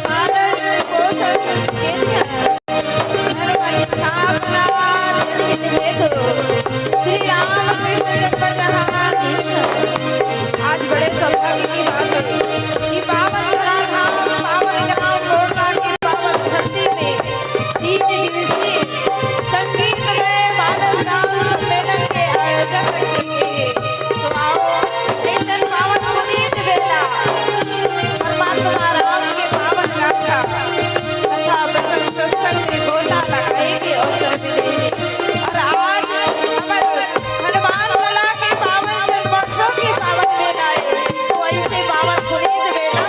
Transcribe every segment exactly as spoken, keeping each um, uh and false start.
पालन पोषण के लिए धर्म स्थापना हेतु श्री राम कृष्ण जगन्नाथ आज बड़े सौभाग्य की बात है कि पावन धराधाम, पावन ग्राम मोरना की पावन धरती में तीन दिवसीय संगीतमय मानव गान सम्मेलन के आयोजन रखे गए हैं। तो आओ, ऐसन पावन पुनीत बेला परमात्मा राम के पावन गाथा तथा प्रसंग सत्संग में गोता लगाए के अवसर मिले हे। और आज हमर हनुमान लला के पावन जन्मोत्सव के पावन बेला हे। तो ऐसे पावन पुनीत बेला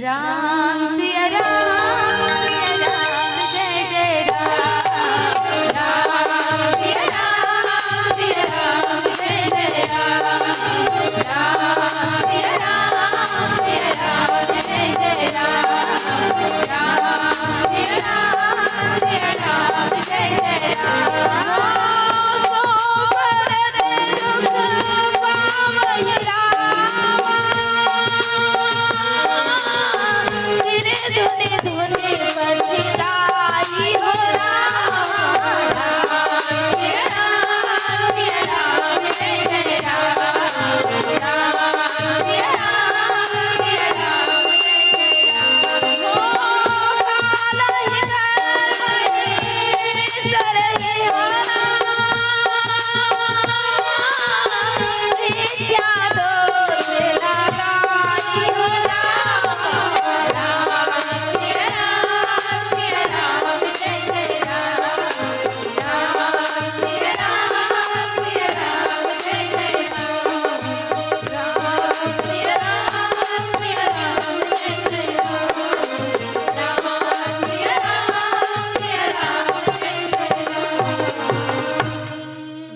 राम सिया राम सिया राम जय जय राम। राम सिया राम सिया राम जय जय राम। राम सिया राम सिया राम जय जय राम। राम सिया राम सिया राम जय जय राम। सो भरत दुख पावहि राम। सिर धुनि धुनि पछताई हो राम।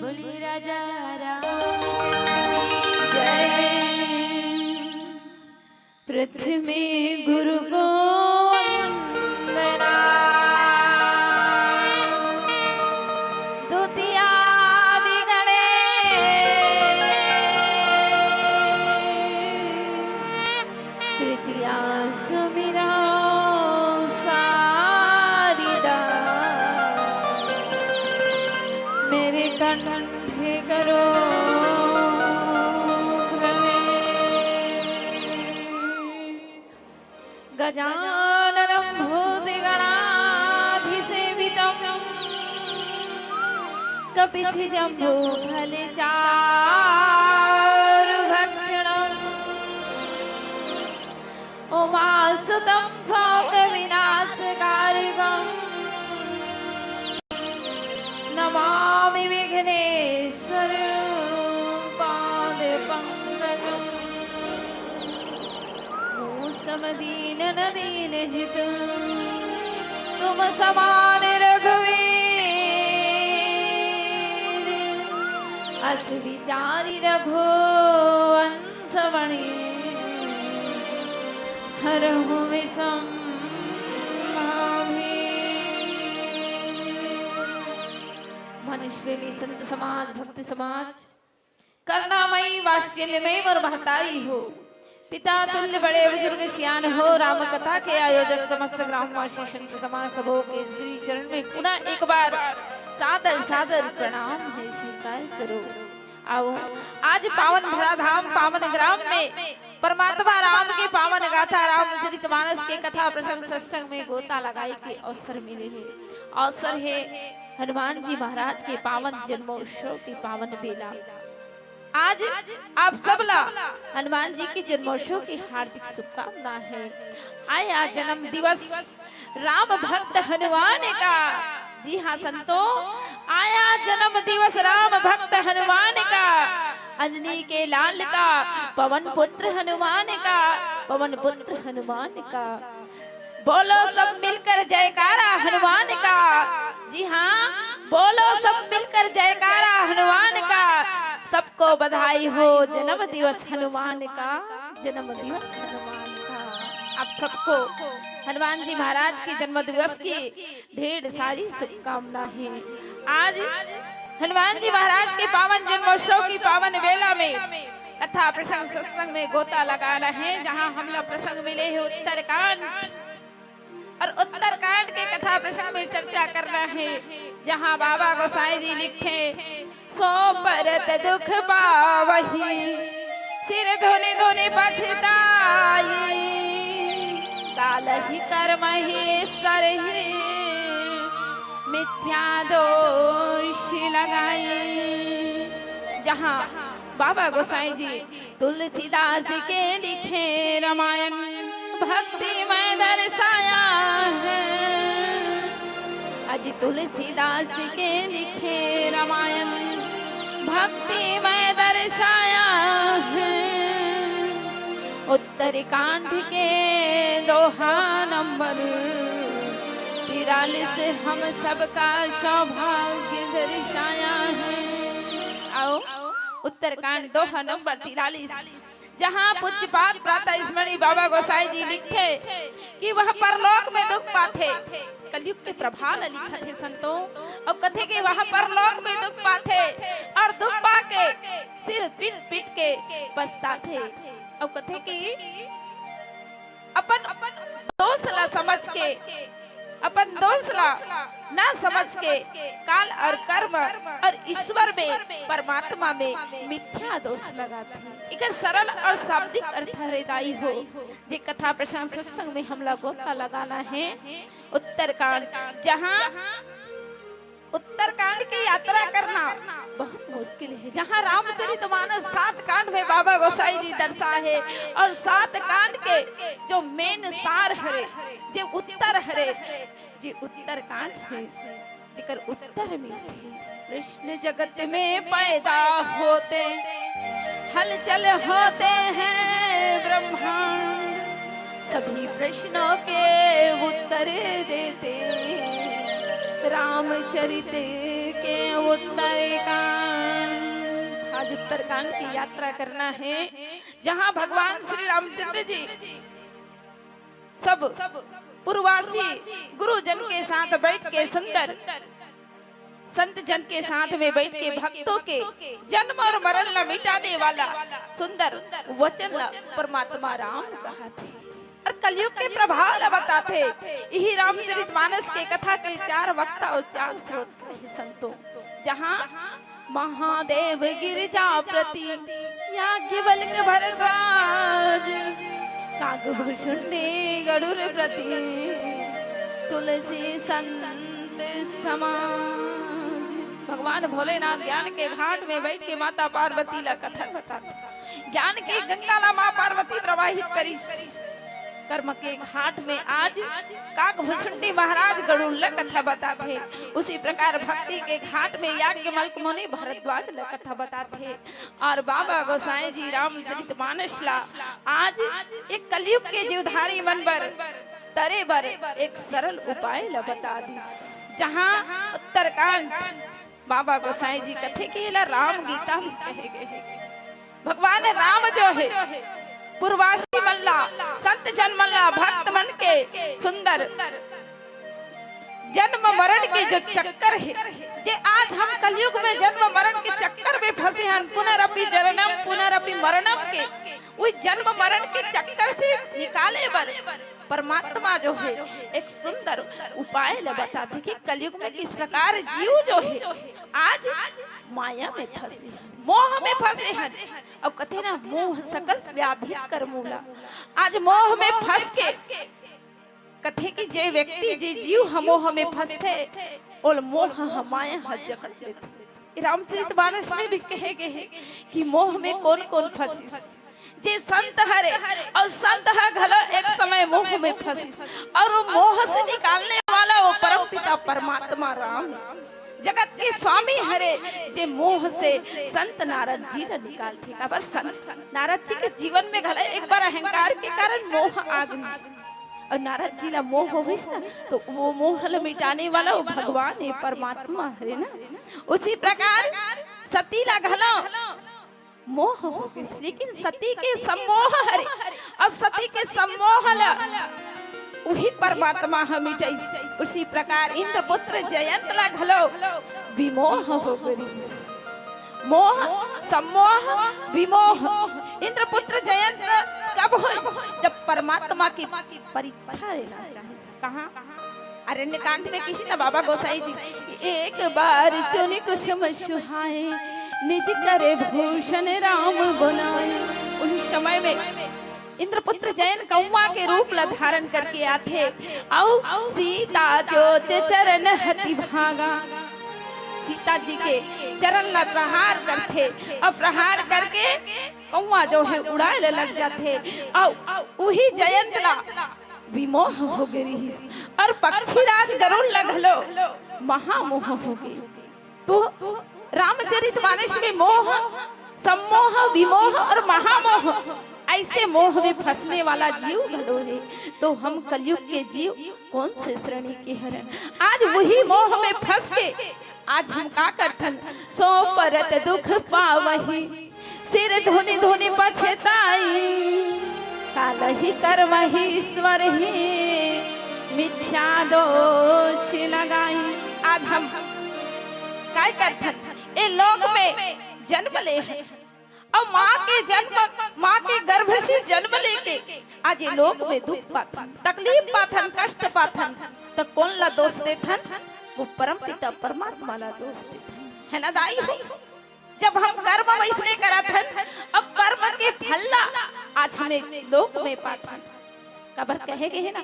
बोलिए राजा राम की जय। प्रथमे गुरु को वंदना, द्वितीयादि गणेश, तृतीया सुमिरौ सारिदा। मेरे कंठ करो प्रवेश। गजाननं भूतगणाधिसेवितं कपित्थजम्बूफलचारुभक्षणम्। उमासुतं शोकविनाशकारकं नमामि विघ्नेश्वर पाद पंकजम। मूसम दीन न दीन हित तुम समान रघुवीर। अस विचारी रघुवंश वणी हरहु विषम भावी। मनुष्य प्रेमी संत समाज, भक्त समाज, करुणामयी वात्सल्यमयी मोर महतारी हो, पिता तुल्य बड़े बुजुर्ग सियान हो, राम कथा के आयोजक समस्त ग्रामवासी संत समाज सबो के श्री चरण में पुनः एक बार सादर सादर प्रणाम है, स्वीकार करो। आओ, आज पावन धराधाम पावन ग्राम में परमात्मा राम के पावन गाथा रामचरित मानस के कथा प्रसंग सत्संग में गोता लगाई के अवसर मिले हे। अवसर हे हनुमान जी महाराज के पावन जन्मोत्सव के पावन बेला। आज आप सब ला हनुमान जी के जन्मोत्सव की हार्दिक शुभकामना है। आया जन्म दिवस राम भक्त हनुमान का। जी हाँ संतो, आया जन्म दिवस राम भक्त हनुमान का। अंजनी के लाल का, पवन पुत्र हनुमान का, पवन पुत्र हनुमान का। बोलो सब मिलकर जयकारा हनुमान का। जी हाँ, बोलो सब मिलकर जयकारा हनुमान का। सबको बधाई हो जन्म दिवस हनुमान का, जन्म दिवस हनुमान का। आप सबको हनुमान जी महाराज के जन्म दिवस की ढेर सारी शुभकामना है। आज हनुमान जी महाराज के पावन जन्मोत्सव की पावन बेला में कथा प्रसंग सत्संग में गोता लगाना है, जहाँ हमला प्रसंग मिले हे उत्तरकांड और उत्तरकांड के कथा प्रसंग में चर्चा करना है, जहाँ बाबा गोसाई जी लिखे, सो परत दुख पावही सिर धुनि धुनि पछताई। कालहि कर्महि सरहि मिथ्या दोष लगाई। जहाँ बाबा गोसाई जी तुलसीदास के लिखे रामायण भक्ति में दर्शाया है। अजी तुलसीदास के लिखे रामायण भक्ति में दर्शाया है। उत्तरकांड के दोहा नंबर तिरालीस, हम सबका सौभाग्य दर्शाया है। अउ उत्तरकांड दोहा नंबर तिरालीस, जहाँ पूज्यपाद प्रातः स्मरणी बाबा गोसाई जी लिखथे कि वह परलोक में दुख पाथे, कलयुग के प्रभाव ल लिखत हे संतो। अउ कथे कि वह परलोक में दुख पाथे अउ दुख पाके सिर पीट पीट के पछताथे। अउ कथे कि अपन, अपन दोष ला समझ के, अपन दोष ला ना समझ के काल अउ कर्म अउ ईश्वर में, परमात्मा में मिथ्या दोष लगाथे। एकर सरल अउ शाब्दिक अर्थ हरे दाई हो, जे कथा प्रसंग सत्संग में हमला गोता लगाना हे। उत्तरकांड, जहाँ उत्तरकांड की यात्रा करना बहुत मुश्किल हे, जहाँ रामचरितमानस सात कांड में बाबा गोसाई जी दर्शा हे अउ सात कांड के जो main सार हरे, जे उत्तर हरे, जे उत्तरकांड हे, जेकर उत्तर मिलथे, प्रश्न जगत में पैदा होते, हलचल होते हैं ब्रह्मांड, सभी प्रश्नों के उत्तर देते रामचरित के उत्तरकांड। आज उत्तरकांड की यात्रा करना हे, जहाँ भगवान श्री रामचंद्र जी सब पूर्ववासी गुरुजन के साथ बैठ के सुंदर संत जन के साथ में बैठ के भक्तों के जन्म अउ मरण ला मिटाने वाला सुंदर वचन ला परमात्मा राम कहाथे अउ कलयुग के प्रभाव ला बताथे। इही रामचरितमानस के कथा के चार वक्ता अउ चार स्रोत हे संतो, जहाँ महादेव गिरिजापति, याज्ञवल्क्य भरद्वाज, काकभुषुंडी गरुड़पति, तुलसी संत समाज। भगवान भोलेनाथ ज्ञान के घाट में बैठ के माता पार्वती ला कथा बताथे। ज्ञान के गंगा ला माँ पार्वती प्रवाहित करिस। कर्म के घाट में आज काकभुषुंडी महाराज गरुड़ ला कथा बताथे, उसी प्रकार भक्ति के घाट में याज्ञवल्क्य मुनि भरद्वाज ला कथा बताथे। अउ बाबा गोसाई जी रामचरितमानस ला आज एक कलयुग के जीवधारी मन बर तरे बर एक सरल उपाय ला बता दिस, जहाँ उत्तरकांड बाबा गोसाई जी कथे कि एला राम गीता भी कहे गे हे। भगवान राम जो हे, पूर्ववासी मन ला, संत जन मन ला, भक्त मन के सुंदर जन्म मरण के जो चक्कर हे, जे आज हम कलयुग में जन्म मरण के चक्कर में फंसे हन, पुनरपि जननम पुनरपि मरणम के, उही जन्म मरण के चक्कर से निकाले बर परमात्मा जो हे, एक सुंदर उपाय ला बताथे कि कलयुग में किस प्रकार जीव जो हे, आज माया में फंसे हन, मोह में फंसे हन। अउ कथे ना, मोह सकल व्याधि कर मूला। आज मोह में फंस के कथे कि जे व्यक्ति, जे जीव ह मोह में फंसथे, ओला मोह ह, माया ह जकड़ लेथे। रामचरितमानस में भी कहे गे हे कि मोह में कोन कोन फंसिस। जे संत हरे अउ संत ह घलो एक समय मोह में फंसिस, अउ वो मोह से निकालने वाला वो परमपिता परमात्मा राम, जगत के स्वामी हरे, जे मोह से संत नारद जी ला निकालथे। काबर संत नारद जी के जीवन में घलो एक बार अहंकार के कारण मोह आ गइस, अउ नारद जी ला मोह होइस ना, तो वो मोह ला मिटाने वाला वो भगवान हे, परमात्मा हरे ना। उसी प्रकार सती ला घलो मोह हो गइस, लेकिन सती के सम्मोह हरे, अउ सती के सम्मोह ला उही परमात्मा ह मिटाइस। उसी प्रकार इंद्रपुत्र जयंत ला घलो विमोह हो गइस। मोह, सम्मोह, विमोह। इंद्रपुत्र जयंत कब होइस? जब परमात्मा के परीक्षा लेना चाहिस। कहाँ? अरण्यकांड में किहिस ना बाबा गोसाई जी, एक बार चुनि कुसुम सुहाए, निज कर भूषण राम बनाए। उही समय में इंद्रपुत्र जयंत कौआ के रूप ला धारण करके आथे, अउ सीता जोच चरण हति भागा, सीता जी के चरण ला प्रहार करथे, अउ प्रहार करके कौआ जो हे उड़ाए ले लग जाथे, अउ उही जयंत ला विमोह हो गे रिहिस। अउ पक्षीराज गरुड़ ला घलो महामोह हो गे। तो रामचरितमानस में मोह, सम्मोह, विमोह अउ महामोह, ऐसे मोह में फंसने वाला जीव घलो हे, तो हम कलयुग के जीव कोन से श्रेणी के हरन? आज वही मोह में फंस के आज हम का करथन? सो परत दुख पावही, सिर धुनि धुनि पछताई, कालहि कर्म ही ईश्वर ही, मिथ्या दोष लगाई। आज हम काय करथन? ए लोक में जन्म ले हन, अउ माँ के जन्म, माँ के गर्भ से जन्म लेके आज ए लोक में दुख पाथन, तकलीफ पाथन, कष्ट पाथन, त कोन ला दोष देथन? वो परम पिता परमात्मा ला दोष देथन, है ना दाई हो? जब हम कर्म वैसने करत हन, अब कर्म के फल ला आज हम ए लोक में पाथन। काबर कहे गे हे ना,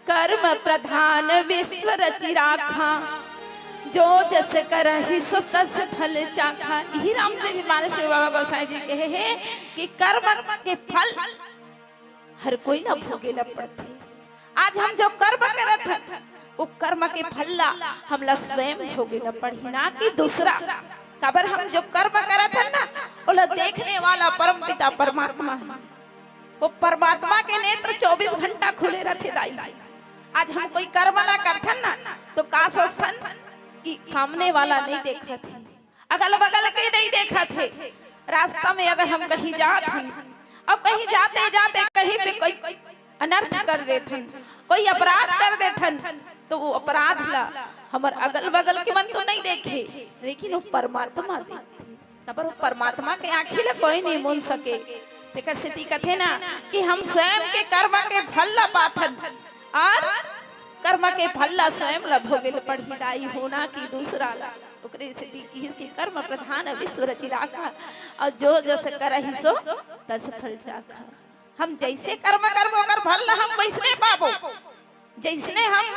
कर्म प्रधान विश्व रचि राखा, जो जस करहिसो तस फल चाखा। इही रामचरित मानस में बाबा गोसाई जी कहे हे कि कर्म के फल हर कोई ला भोगे ला पड़थे। आज हम जो कर्म करत हन, वो कर्म के फल ला हमला स्वयं भोगे ला पड़ही, ना कि दूसरा। काबर हम जो कर्म करत हन ना, ओला देखने वाला परम पिता परमात्मा हे। वो परमात्मा के नेत्र चौबीस घंटा खुले रथे दाई। आज हम कोई कर्म ला करथन ना, तो का सोचथन कि सामने वाला नहीं देखत हे, अगल बगल के नहीं देखत हे। रास्ता में अगर हम कहीं जात हन, अब कहीं जाते जाते कहीं पे कोई अनर्थ कर देथन, कोई अपराध कर देथन, तो वो अपराध ला हमर अगल बगल के मन तो नहीं देखे, लेकिन वो परमात्मा देखथे। काबर वो परमात्मा के आँखी ला कोई नहीं मूंद सके। तेकर सेती कथे ना कि हम स्वयं के कर्म के फल ला पाथन, और कर्म के फल ला स्वयं ला भोगे ल पड़ही दाई हो, ना कि दूसरा ला। ओकरे सेती किहिस कि कर्म प्रधान विश्व रचि राखा, और जो जस करहिसो तस फल चाखा। हम जैसे कर्म करबो, ओकर फल ला हम वैसने पाबो। जैसने हम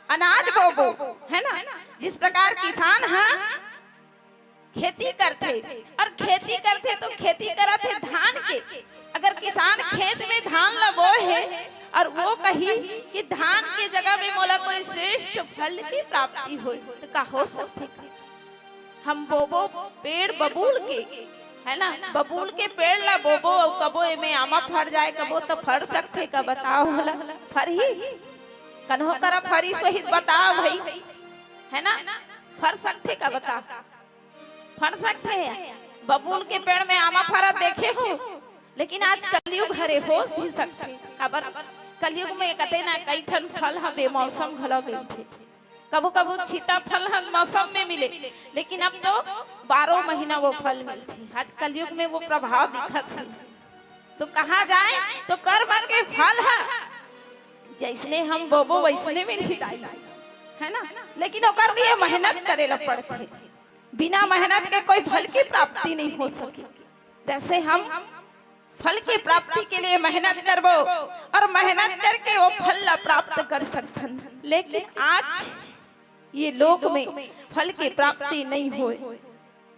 अनाज बोबो, है ना, जिस प्रकार किसान ह खेती करथे, और खेती करथे तो खेती करत हे धान के। अगर किसान खेत में धान ल बोए हे और वो कही कि धान के जगह में मोला कोई श्रेष्ठ फल की प्राप्ति होए, तो का हो सकथे? हम बोबो पेड़ बबूल के, है ना, बबूल के पेड़ ला बोबो, अउ कबो एमे आमा फर जाए, कबो तो फर सकथे का? बताओ भला, फरही? कन्हो करा फरिस होही त बताओ भाई, है ना, फर सकथे का? बता, फर सकथे? बबूल के पेड़ में आमा फरत देखे हो? लेकिन आज कलयुग हरे, हो भी सकथे। काबर? कलयुग में कथे ना, कई ठन फल ह बेमौसम घलो मिलथे। कभू कभू सीताफल ह मौसम में मिले, लेकिन अब तो बारह महीना वो फल मिलथे। आज कलयुग में वो प्रभाव दिखत हे। तो कहा जाए तो कर्म के फल ह जैसने हम बोबो वैसने मिलही दाई, है ना, लेकिन ओकर लिए मेहनत करे ला पड़थे। बिना मेहनत के कोई फल की प्राप्ति नहीं हो सके। जैसे हम फल की प्राप्ति के लिए मेहनत करबो और मेहनत करके वो फल ला प्राप्त कर सकथन, लेकिन आज ये लोक में फल की प्राप्ति नहीं होए।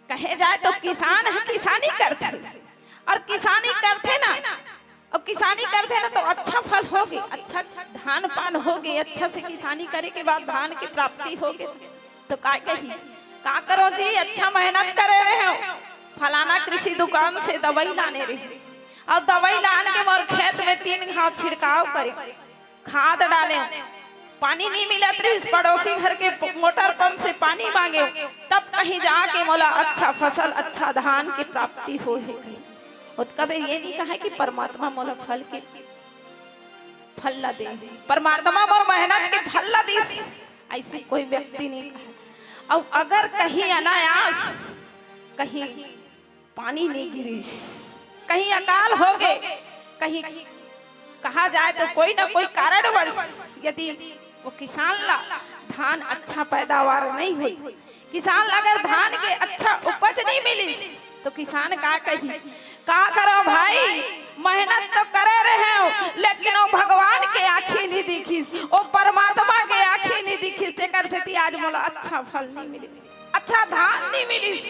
कहे जाए तो किसान ह किसानी करथे, और किसानी करथे ना, और किसानी करथे ना तो अच्छा फल होगे, अच्छा धान पान होगे, अच्छा से किसानी करे के बाद धान की प्राप्ति होगे, तो का कही, का करो जी, अच्छा मेहनत करे रहे हो, फलाना कृषि दुकान से दवाई लाने रहे, और दवाई लान के मोर खेत में तीन घाव छिड़काव करे, खाद डाले, पानी नहीं मिलत रहिस, पड़ोसी घर के प-, मोटर पंप से पानी मांगे, तब कहीं जाके मोला अच्छा फसल, अच्छा धान की प्राप्ति होए हे कहीं। ओतका बेर ये नहीं कहा कि परमात्मा मोला फल के, फल ला दे, परमात्मा मोर मेहनत के फल ला दिस, ऐसे कोई व्यक्ति नहीं कहा। अउ अगर कहीं अनायास, कहीं पानी नहीं गिरिस, कहीं अकाल होगे, कहीं कहा जाए तो कोई ना कोई कारणवश यदि वो किसान ला धान अच्छा पैदावार नहीं होइस, किसान ला अगर धान के अच्छा उपज नहीं मिलिस, तो किसान का कही, का करो भाई, मेहनत तो करे रहे हो, लेकिन वो भगवान के आँखी नहीं दिखिस, वो परमात्मा के आँखी नहीं दिखिस, तेकर सेती आज मोला अच्छा फल नहीं मिलिस, अच्छा धान नहीं मिलिस,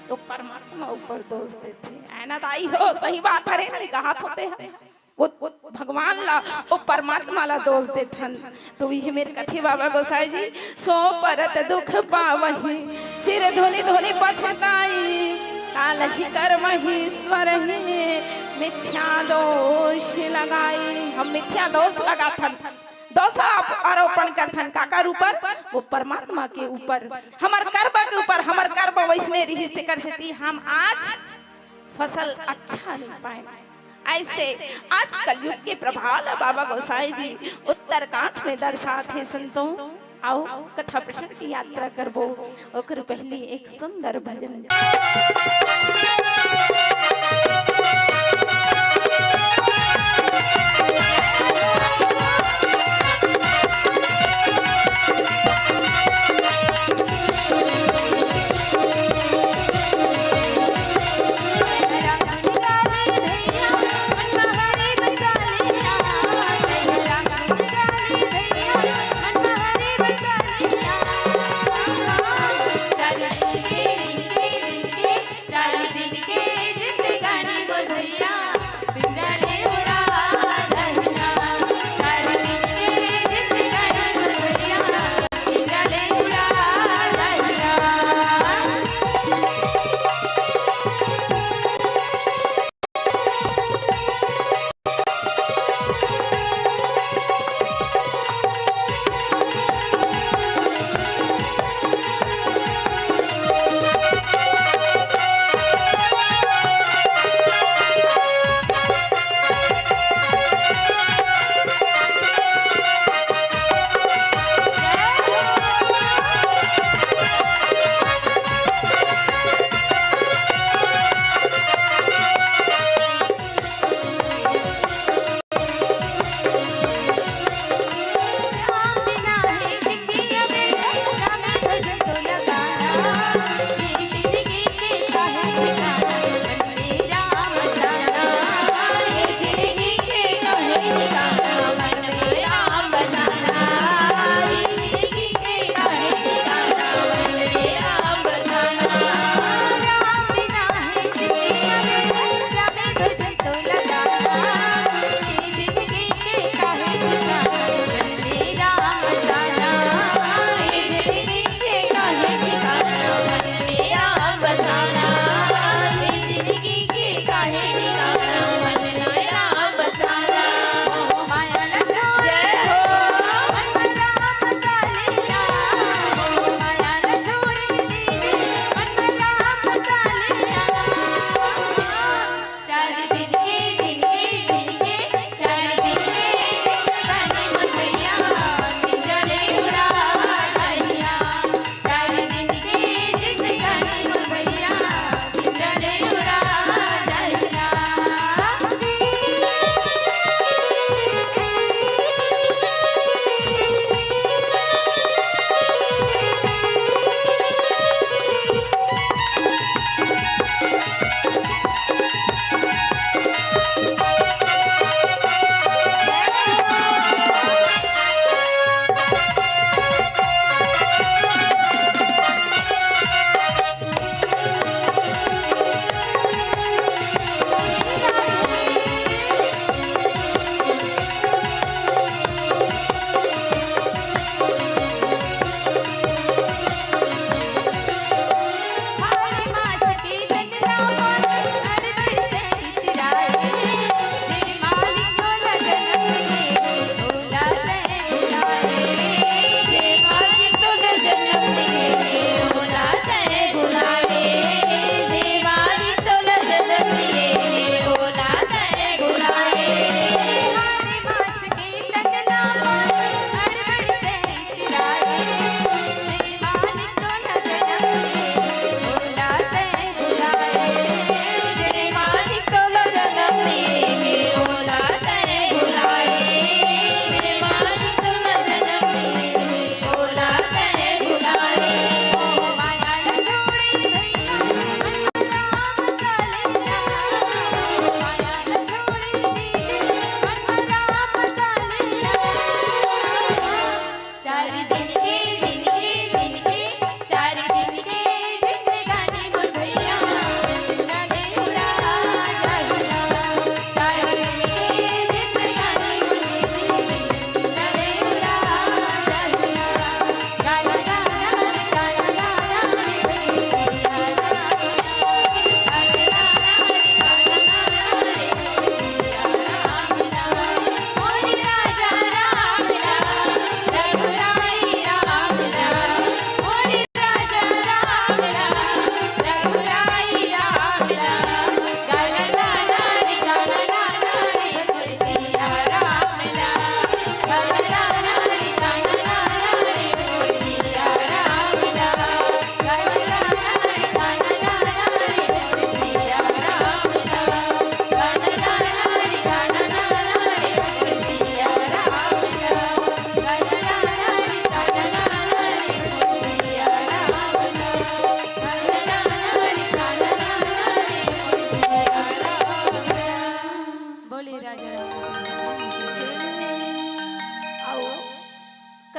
तो परमात्मा ऊपर दोष देथे। ऐ ना दाई हो, सही बात हरे, नहीं कहा होते हैं। वो, वो भगवान ला, वो परमात्मा ला दोष देथन। तो ये मेरे कथे बाबा गोसाई जी, सो परत दुख पावही, सिर धुनि धुनि पछताई, कालहि कर्म ही ईश्वर ही, मिथ्या दोष लगाए, हम मिथ्या दोष लगाथन, दोषारोपण करथन काकर ऊपर? वो परमात्मा के ऊपर, हमर कर्म के ऊपर। हमर कर्म वैसने रिहिस, तेकर सेती हम आज फसल अच्छा नहीं पाए। ऐसे आज कलयुग के प्रभाव ल बाबा गोसाई जी उत्तरकांड में दर्शात हे संतों। आओ, कथा प्रसंग की यात्रा करबो, ओकर पहली एक सुंदर भजन।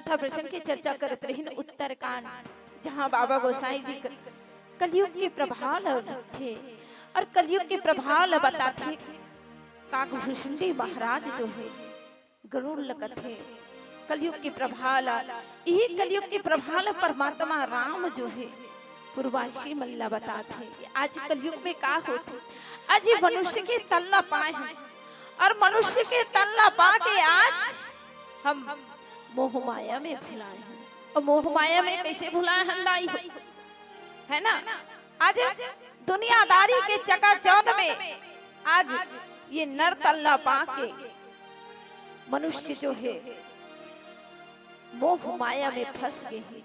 प्रसंग के चर्चा करत रहिन, उत्तरकांड, जहाँ बाबा गोसाई जी क-, कलयुग के प्रभाव ल लिखथे और कलयुग के प्रभाव ल बताथे। काकभुशुंडी महाराज जो हे, गरुड़ ल कथे, कलयुग के प्रभाव ल, इही कलयुग के प्रभाव ल परमात्मा राम जो हे, पूर्ववासी मन ल बताथे। आज कलयुग में का होथे? आज ये मनुष्य के तन ल पाए हन और मनुष्य के तन ल पा के आज हम मोह माया में भुलाए हन। और मोह माया में कैसे भुलाए हन दाई हो? है ना? आज दुनियादारी के चकाचौंध में आज ये नर तन ल पा के मनुष्य जो हे मोह माया में फंस गे हे।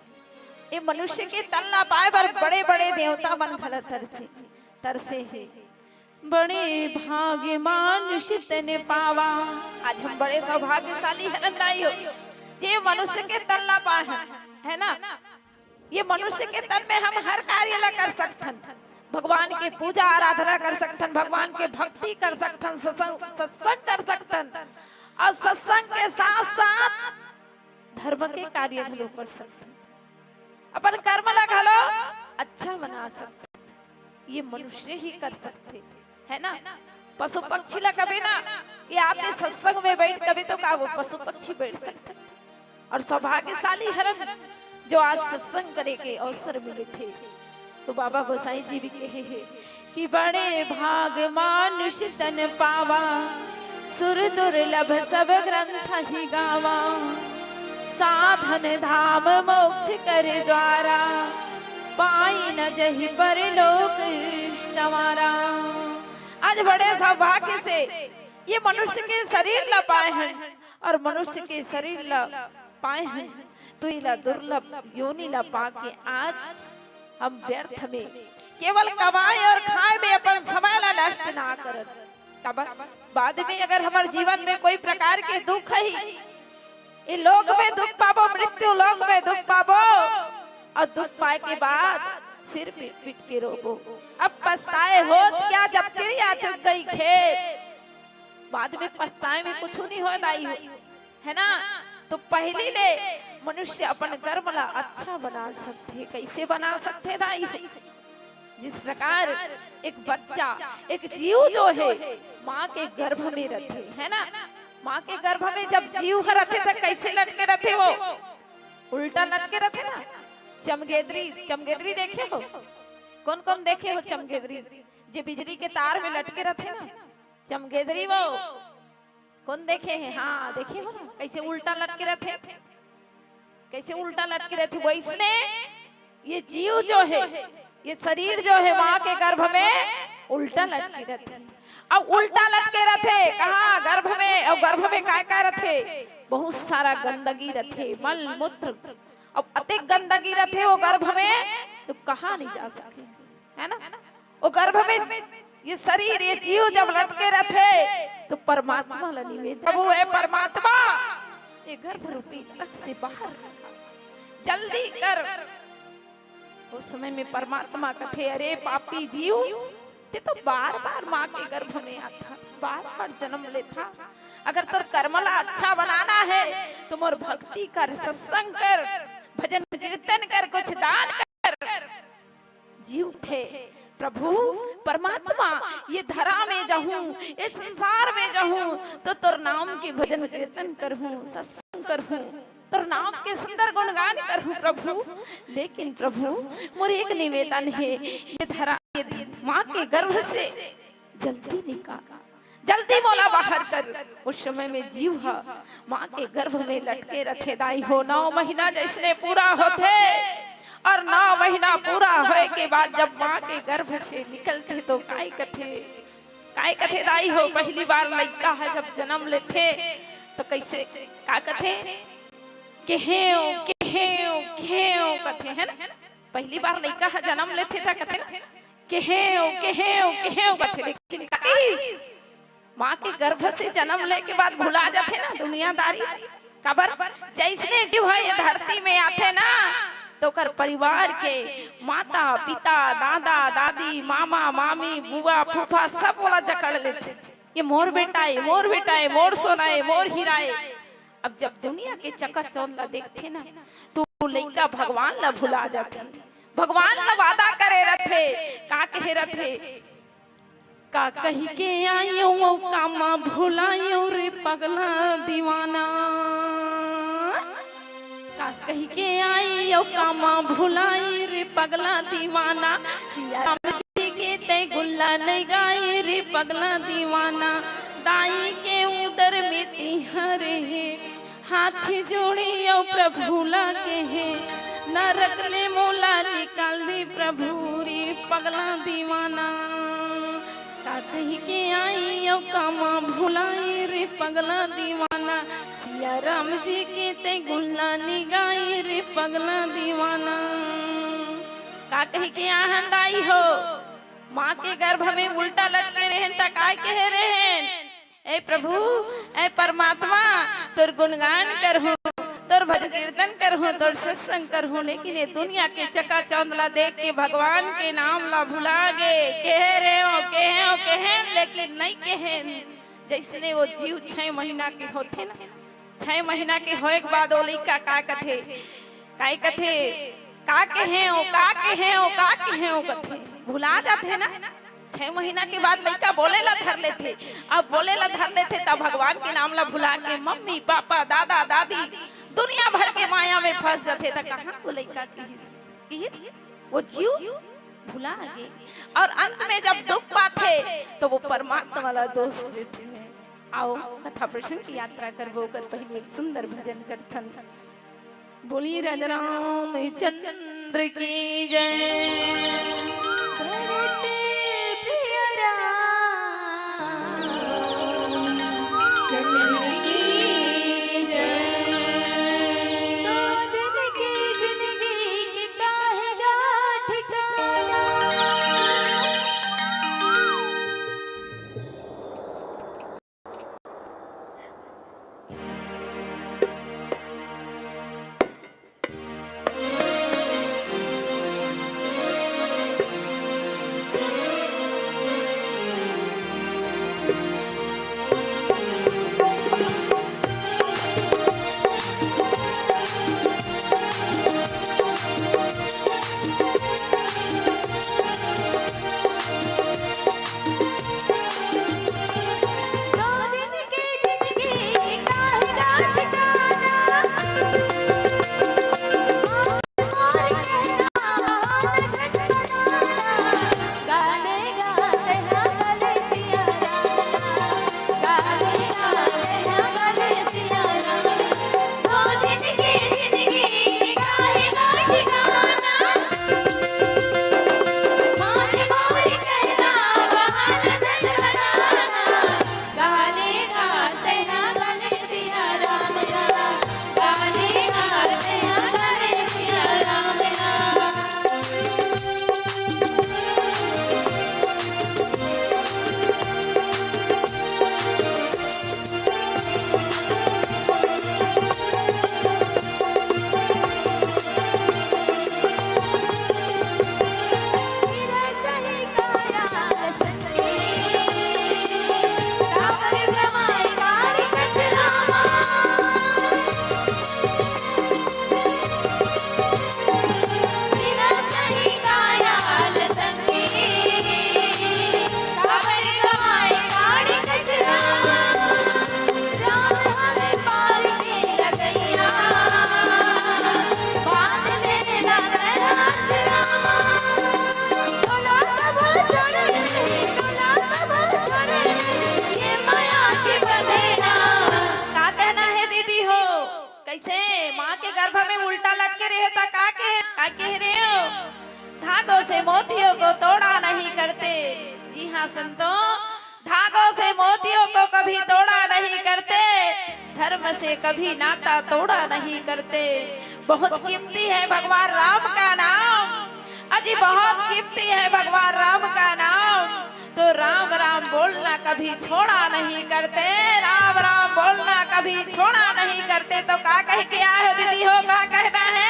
ये मनुष्य के तन ल पाए बर बड़े-बड़े देवता मन घला तरसे, तरसे हे। बड़े भाग मानुष तन पावा। आज हम बड़े सौभाग्यशाली हरन दाई हो, जे मनुष्य के तन ल पाए हन, है ना? ये मनुष्य के तन में हम हर कार्य ल कर सकथन, भगवान के पूजा आराधना कर सकथन, भगवान के भक्ति कर सकथन, सत्संग, सत्संग कर सकथन और सत्संग के साथ-साथ धर्म के कार्य घलो कर सकथन, अपन कर्म ल घलो अच्छा बना सकथन। ये मनुष्य ही कर सकथे, है ना? पशु पक्षी ल कबे ना, ये आते सत्संग में बैठ कबे तो का वो पशु पक्षी बैठ सकथे? और सौभाग्यशाली हरन जो आज सत्संग करे के अवसर मिले थे। तो बाबा गोसाई जी भी कहे हे कि बड़े भाग मानुष तन पावा, सुर दुर्लभ सब ग्रंथ ही गावा। साधन धाम मोक्ष कर द्वारा, पाई न जही परलोक संवारा। आज बड़े सौभाग्य से ये मनुष्य के शरीर ल पाए हन और मनुष्य के शरीर ल पाए हन, तो एला दुर्लभ योनि ल पाके आज हम व्यर्थ में केवल कमाए और खाए में अपन समय ला नष्ट ना करत। काबर? बाद में अगर हमर जीवन में कोई प्रकार के दुख ही, ये लोक में दुख पाबो, मृत्यु लोक में दुख पाबो, और दुख पाए के बाद सिर पीट पीट के रोबो। अब पछताए होत क्या जब चिड़िया चुग गई खेत। बाद में पछताए में कुछ नहीं हो दाई हो, है ना? तो पहली ले मनुष्य अपन कर्म ला अच्छा बना सकथे। कैसे बना सकथे दाई हो? जिस प्रकार एक बच्चा, एक जीव जो है माँ के गर्भ में रहथे, है ना? माँ के गर्भ में जब जीव ह रहथे त कैसे लटके रहथे वो? उल्टा लटके रहथे ना। चमगेदरी, चमगेदरी देखे हो? कौन कौन देखे हो चमगेदरी? जे बिजली के तार में लटके रहथे ना, चमगेदरी वो। कौन देखे हे? हाँ, देखे हो ना, कैसे उल्टा लटके रहथे, कैसे उल्टा लटके रहथे। वैसने ये जीव जो है, ये शरीर जो है, माँ के गर्भ में उल्टा लटके रहथे। अब उल्टा लटके रहथे कहाँ? गर्भ में। अब गर्भ में काय काय रहथे? बहुत सारा गंदगी रहथे, मल मूत्र। अब अतेक गंदगी रहथे वो गर्भ में, तो कहाँ नहीं जा सके, है ना? वो गर्भ में ये शरीर, ये जीव जब लटके रहथे, तो परमात्मा ला निवेदन, प्रभु हे परमात्मा, ये गर्भ रूपी नरक से बाहर निकाल, जल्दी कर। उस समय में परमात्मा कथे, अरे पापी जीव, ते तो बार बार माँ के गर्भ में आता, बार बार जन्म लेता। अगर तोर कर्म ला अच्छा बनाना है तो मोर भक्ति कर, सत्संग कर, भजन कीर्तन कर, कुछ दान कर। जीव उठे, प्रभु परमात्मा, ये धरा में जाहूं, ये संसार में जाहूं, तो तोर नाम के भजन कीर्तन करहूं, सत्संग करहूं, तोर नाम के सुंदर गुणगान करहूं प्रभु। लेकिन प्रभु, मोर एक निवेदन है, ये धरा, ये ध-, माँ के गर्भ से जल्दी निकाल, जल्दी मोला बाहर कर। उस समय में जीव ह माँ के गर्भ में लटके रथे दाई हो। नौ महीना जैसने पूरा होथे और नौ महीना पूरा होए के बाद जब माँ के गर्भ से निकलथे तो काय कथे, काय कथे दाई हो? पहली बार लइका ह जब जन्म लेथे तो कैसे, का कथे? केहेव, केहेव, केहेव कथे, है ना? पहली बार लइका ह जन्म लेथे त कथे ना, केहेव, केहेव, केहेव कथे, लेकिन का कहिस? माँ के गर्भ से जन्म ले के बाद भुला जाथे ना दुनियादारी। काबर? जैसने जीव ह ये धरती में आथे ना, तो ओकर परिवार के माता, पिता, दादा, दादी, मामा, मामी, बुआ, फूफा सब ओला जकड़ लेथे। ये मोर बेटा ए, मोर बेटा ए, मोर सोना ए, मोर हीरा ए। अब जब दुनिया के चकाचौंध ला देखथे ना, तो वो लइका भगवान ला भुला जाथे। भगवान ला वादा करे रथे, का कहे रथे? का कहि के आइयो अउ कामा भुलाइयो रे पगला दीवाना। का कहि के आइयो कामा भुलाई रे पगला दीवाना। सिया राम जी के तैं गुन ला नइ गाए रे पगला दीवाना। दाई के उदर में तिहारे हे, हाथ जोड़े अउ प्रभु ला कहे, नरक ले मोला निकाल दे प्रभु रे पगला दीवाना। का कहि के आई अउ कामा भुलाई रे पगला दीवाना। सिया राम जी के तैं गुन ला नइ गाए रे पगला दीवाना। का कहि के आहन दाई हो, माँ के गर्भ में उल्टा लटके रहेन त काय कहे रहेन? ए प्रभु, ए परमात्मा, तोर गुणगान करहूँ, तोर भजन कीर्तन करहूँ, तोर सत्संग करहूँ, लेकिन ये दुनिया के चकाचौंध ला देख के भगवान के नाम ला भुला गे। कहे रेहेंव, कहेंव, कहेंव, लेकिन नइ कहेंव। जइसने वो जीव छह महीना के होथे ना, छह महीना के होए के बाद वो लइका का कथे, काय कथे, का कहेंव, का कहेंव, का कहेंव कथे, भुला जाथे ना। छह महीना के बाद लइका बोले ला धर लेथे। अब बोले ला धर लेथे, तब भगवान के नाम ला भुला के मम्मी, पापा, दादा, दादी, दुनिया भर के माया में फंस जाथे। त कहाँ वो लइका किहिस, किहिस? वो जीव भुला गे। अउ अंत में जब दुख पाथे, त वो परमात्मा ला दोष देथे। आओ, कथा प्रसंग की यात्रा करबो, ओकर पहिली एक सुंदर भजन करथन। बोलिए राजा रामचंद्र की जय। धरती प्रिय रामचंद्र की जय। दो दिन की जिंदगी के काहे गा ठिकाना। का कहना हे दीदी हो? कइसे माँ के गर्भ में उल्टा लटके रहे त का कहे, का कहे रहे हो? धागों से मोतियों को तोड़ा नहीं करते। जी हाँ संतों, धागों से मोतियों को कभी तोड़ा नहीं करते, धर्म से कभी नाता तोड़ा नहीं करते। बहुत कीमती है भगवान राम का नाम, अजी बहुत कीमती है भगवान राम का नाम। तो राम राम बोलना कभी छोड़ा नहीं करते, राम राम बोलना कभी छोड़ा नहीं करते। तो का कह के आए हो दीदी हो, का कहना है?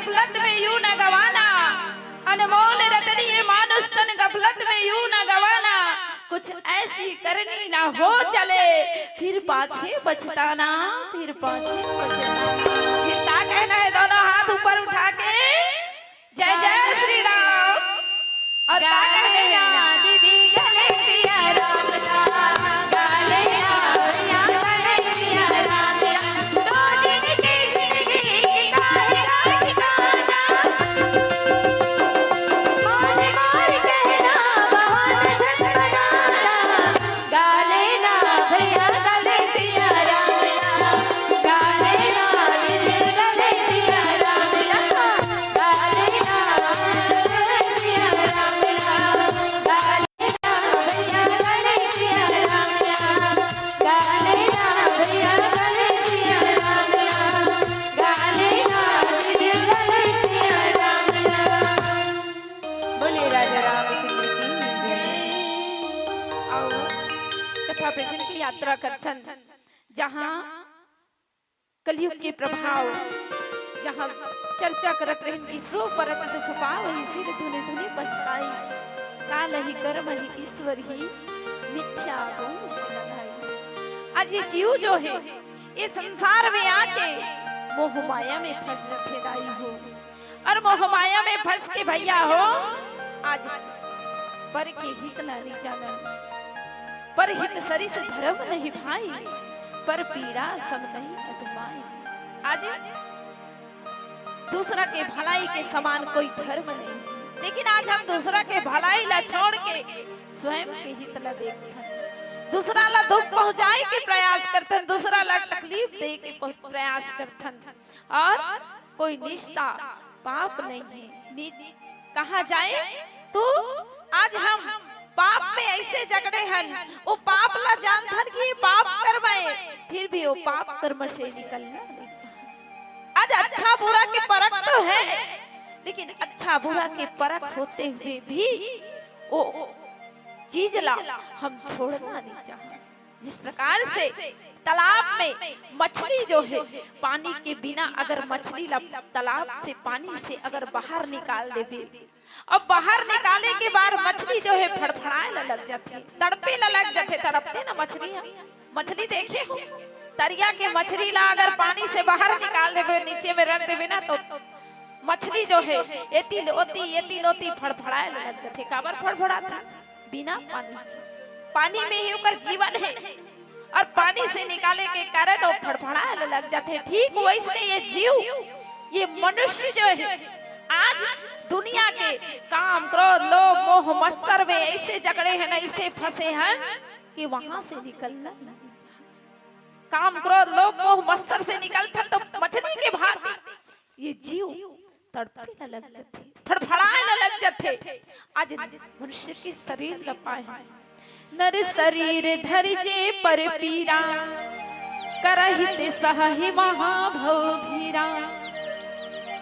गफलत में यूं न गवाना, अनमोल रतन ये मानुष तन गफलत में यूं न गवाना। कुछ ऐसी करनी ना हो चले, फिर पाछे पछताना, फिर पाछे पछताना। फिर का कहना है, दोनों हाथ ऊपर उठा के, जय जय श्री राम। और का कहना है? दीदी गले सिया राम ला, गले सिया, गले सिया राम ला। बोले राजा रामचंद्र की जय। आओ, कथा प्रसंग की यात्रा करथन, जहाँ कलयुग के प्रभाव, जहाँ चर्चा करत रहिन कि सो परत दुख पावहि, सिर धुनि धुनि पछताई। काल ही कर्म ही ईश्वर ही, मिथ्या दोष लगाई। आज ये जीव जो है, ये संसार में आके मोह माया में फंस रखे दाई हो। और मोह माया में फंस के भैया हो, आज पर के हित ला नहीं जानन, पर हित सरिस धर्म नहीं भाई, पर पीरा सम नहीं अधमाई। आज दूसरा के भलाई के समान कोई धर्म नहीं, लेकिन आज हम दूसरा के भलाई ला छोड़ के स्वयं के हित ला देखथन, दूसरा ला दुख पहुंचाए के प्रयास करथन, दूसरा ला तकलीफ दे के प्रयास करथन। और कोई निष्ठा पाप नहीं है। कहा जाए तो आज हम पाप में ऐसे जकड़े हन, वो पाप ला जानथन कि ये पाप कर्म है, फिर भी वो पाप कर्म से निकलना नहीं चाहत। आज अच्छा बुरा के परख तो है, लेकिन अच्छा बुरा के परख होते हुए भी वो चीज ला हम छोड़ना नहीं चाहत। जिस प्रकार से तालाब में मछली जो है, पानी के बिना अगर मछली ला तालाब से, पानी से अगर बाहर निकाल देबे, अब बाहर निकाले के बाद मछली जो है फड़फड़ाए ला लग जाथे, तड़पे ला लग जाथे। तड़पथे ना मछली ह, मछली देखे हो, तरिया के मछली ला अगर पानी से बाहर निकाल देबे, नीचे में रख देबे ना, तो मछली जो है एती लोती, एती लोती फड़फड़ाए ला लग जाथे। काबर फड़फड़ाथे? बिना पानी के। पानी में ही ओकर जीवन है और पानी से निकाले के कारण वो फड़फड़ाए ला लग जाथे। ठीक वैसने ये जीव, ये मनुष्य जो है, आज दुनिया के काम, क्रोध, लोभ, मोह, मत्सर में ऐसे जकड़े हैं ना, ऐसे फंसे हैं कि वहां से निकलना नहीं चाहते। काम, क्रोध, लोभ, मोह, मत्सर से निकलथन तो मछली के भांति ये जीव तड़पे ला लग जाथे, फड़फड़ाए ला लग जाथे। आज मनुष्य के शरीर ला पाए हैं। नर शरीर धरि जे पर पीरा, करहित सहहि महाभव भीरा।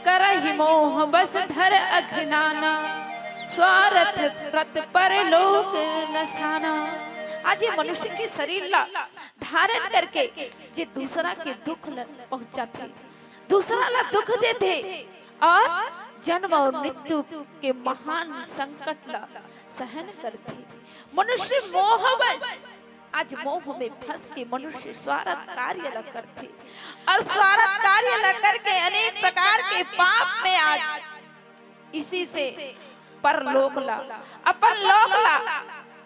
करहि मोह बस धर अघनाना, स्वारथ व्रत परलोक नसाना। आज ये मनुष्य के शरीर ला धारण करके जे दूसरा के दुख ल पहुंचाथे, दूसरा ला दुख देथे और जन्म और मृत्यु के महान संकट ला सहन करथे। मनुष्य मोहवश, आज मोह में फंस के मनुष्य स्वार्थ कार्य ला करथे और स्वार्थ कार्य ला करके अनेक प्रकार के पाप में आज इसी से परलोक ला, अपन लोक ला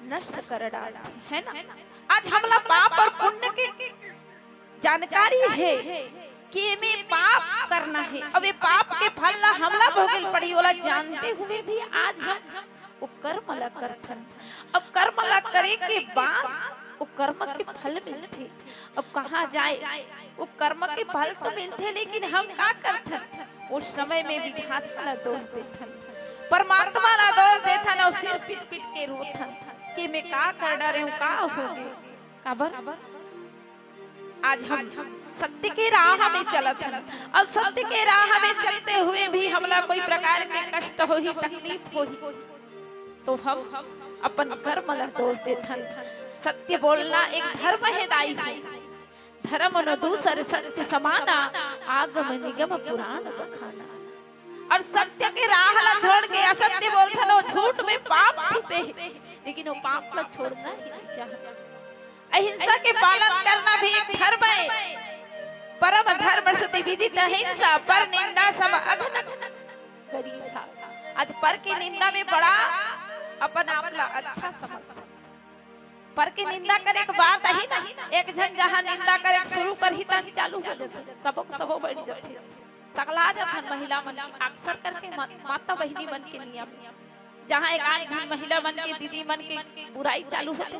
नष्ट कर डालथे, है ना? आज हमला पाप और पुण्य के जानकारी हे कि एमे पाप करना हे, अब ये पाप के फल ला हमला भोगेल पड़ी, ओला जानते हुए भी आज हम वो कर्म ला करथन। अब कर्म ला करे के बाद वो कर्म के फल मिलथे। अब कहा जाए, वो कर्म के फल तो मिलथे, लेकिन हम का करथन? उस समय में विधाता ला दोष देथन, परमात्मा ला दोष देथन और सिर पीट पीट के रोथन कि मैं का कर डारे हूँ, का हो गे, काबर? आज हम सत्य के राह में चलत हन। अब सत्य के राह में चलते हुए भी हमला कोई प्रकार के कष्ट होही, तकलीफ होही, तो हम अपन कर्म ला दोष देथन। सत्य बोलना एक धर्म हे दाई हो। धर्म न दूसर सत्य समाना, आगम निगम पुराण बखाना। अउ सत्य के राह ला छोड़ के असत्य बोलथन, वो झूठ में पाप छुपे हे, लेकिन वो पाप ला छोड़ना ही नहीं चाहत। अहिंसा के पालन करना भी एक धर्म हे। परम धर्म श्रुति विदित अहिंसा, पर निंदा सम अघन करी सा। आज पर के निंदा में बड़ा अपन आप ला अच्छा समझ, पर के निंदा करे के बात आही ना, एक झन जहाँ निंदा करे के शुरू करही, तहाँ चालू हो जाथे, सबो के सबो बैठ जाथे, सकला जाथन महिला मन। अक्सर करके मा-, माता बहिनी मन के नियम, जहाँ एक आध झन महिला मन के, दीदी मन के बुराई चालू होथे,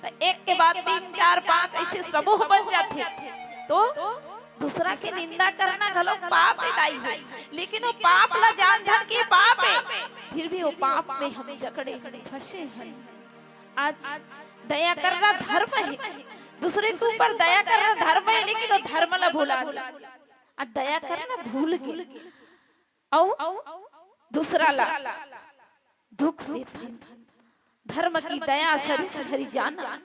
त एक के बाद तीन, चार, पाँच ऐसे समूह बन जाथे, तो दूसरा के निंदा करना घलो पाप हे दाई हो, लेकिन वो पाप ला जान जान के पाप हे, फिर भी वो पाप में हम जकड़े हन, फंसे हन। आज दया करना धर्म हे, दूसरे के ऊपर दया करना धर्म हे, लेकिन वो धर्म ला भुला गे। आज दया करना भूल गे, अउ दूसरा ला दुख देथन। धर्म की दया सरिस हरि जाना,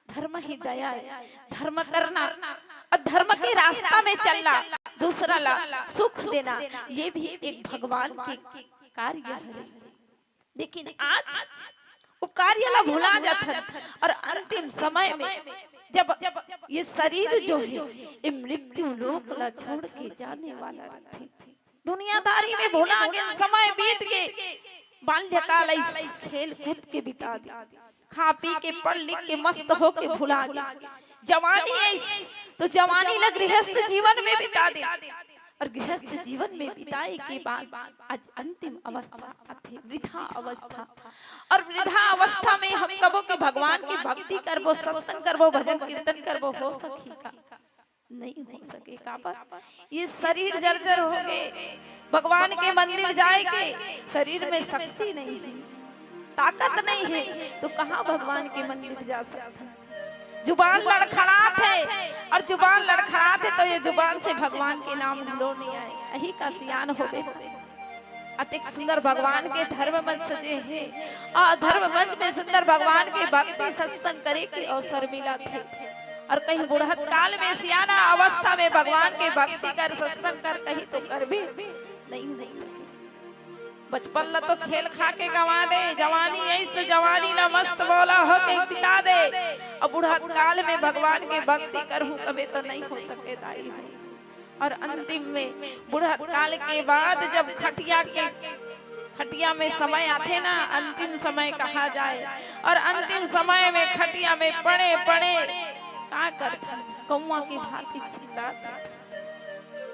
धर्म ही दया हे। धर्म करना अउ धर्म के रास्ता में चलना, दूसरा ला सुख देना, ये भी एक भगवान के कार्य हरे। लेकिन आज वो कार्य ला भुला जाथन, अउ अंतिम समय में जब ये शरीर जो हे, ये मृत्यु लोक ला छोड़ के जाने वाला रहिथे, दुनियादारी में भुला गे, समय बीत गे, बाल्यकाल अइस खेल कूद के बिता दे, खा पी के, पढ़ लिख के, मस्त होके भुला गे, जवानी अइस तो जवानी ला गृहस्थ जीवन में बिता दे, अउ गृहस्थ जीवन में बिताए के बाद आज अंतिम अवस्था आथे, वृद्धा अवस्था। अउ वृद्धा अवस्था में हम कबो के भगवान के भक्ति करबो, सत्संग करबो, भजन कीर्तन करबो, हो सकही का? नहीं हो सके। काबर? ये शरीर जर्जर हो गे, भगवान के मंदिर जाए के शरीर में शक्ति नहीं हे, ताकत नहीं हे, तो कहाँ भगवान के मंदिर जा सकथन? जुबान लड़खड़ात हे, अउ जुबान लड़खड़ात हे तो ये जुबान से भगवान के नाम घलो नहीं आए। यही का सियान होबे। अतेक सुंदर भगवान के धर्म मंच सजे हे, अउ धर्म मंच में सुंदर भगवान के भक्ति सत्संग करे के अवसर मिलत हे। अउ कहीं बुढ़त काल में सियाना अवस्था में भगवान के भक्ति कर, सत्संग कर, कहीं तो करबे नहीं हो सके। बचपन ला तो खेल खा के गंवा दे, जवानी अइस तो जवानी ला मस्त मौला होके बिता दे, अउ बुढ़त काल में भगवान के भक्ति करहूँ तबे तो नहीं हो सके दाई हो। अउ अंतिम में बुढ़त काल के बाद जब खटिया के, खटिया में समय आथे ना, अंतिम समय कहा जाए, अउ अंतिम समय में खटिया में पड़े पड़े का करथन, कौआ के भांति चिल्लाथन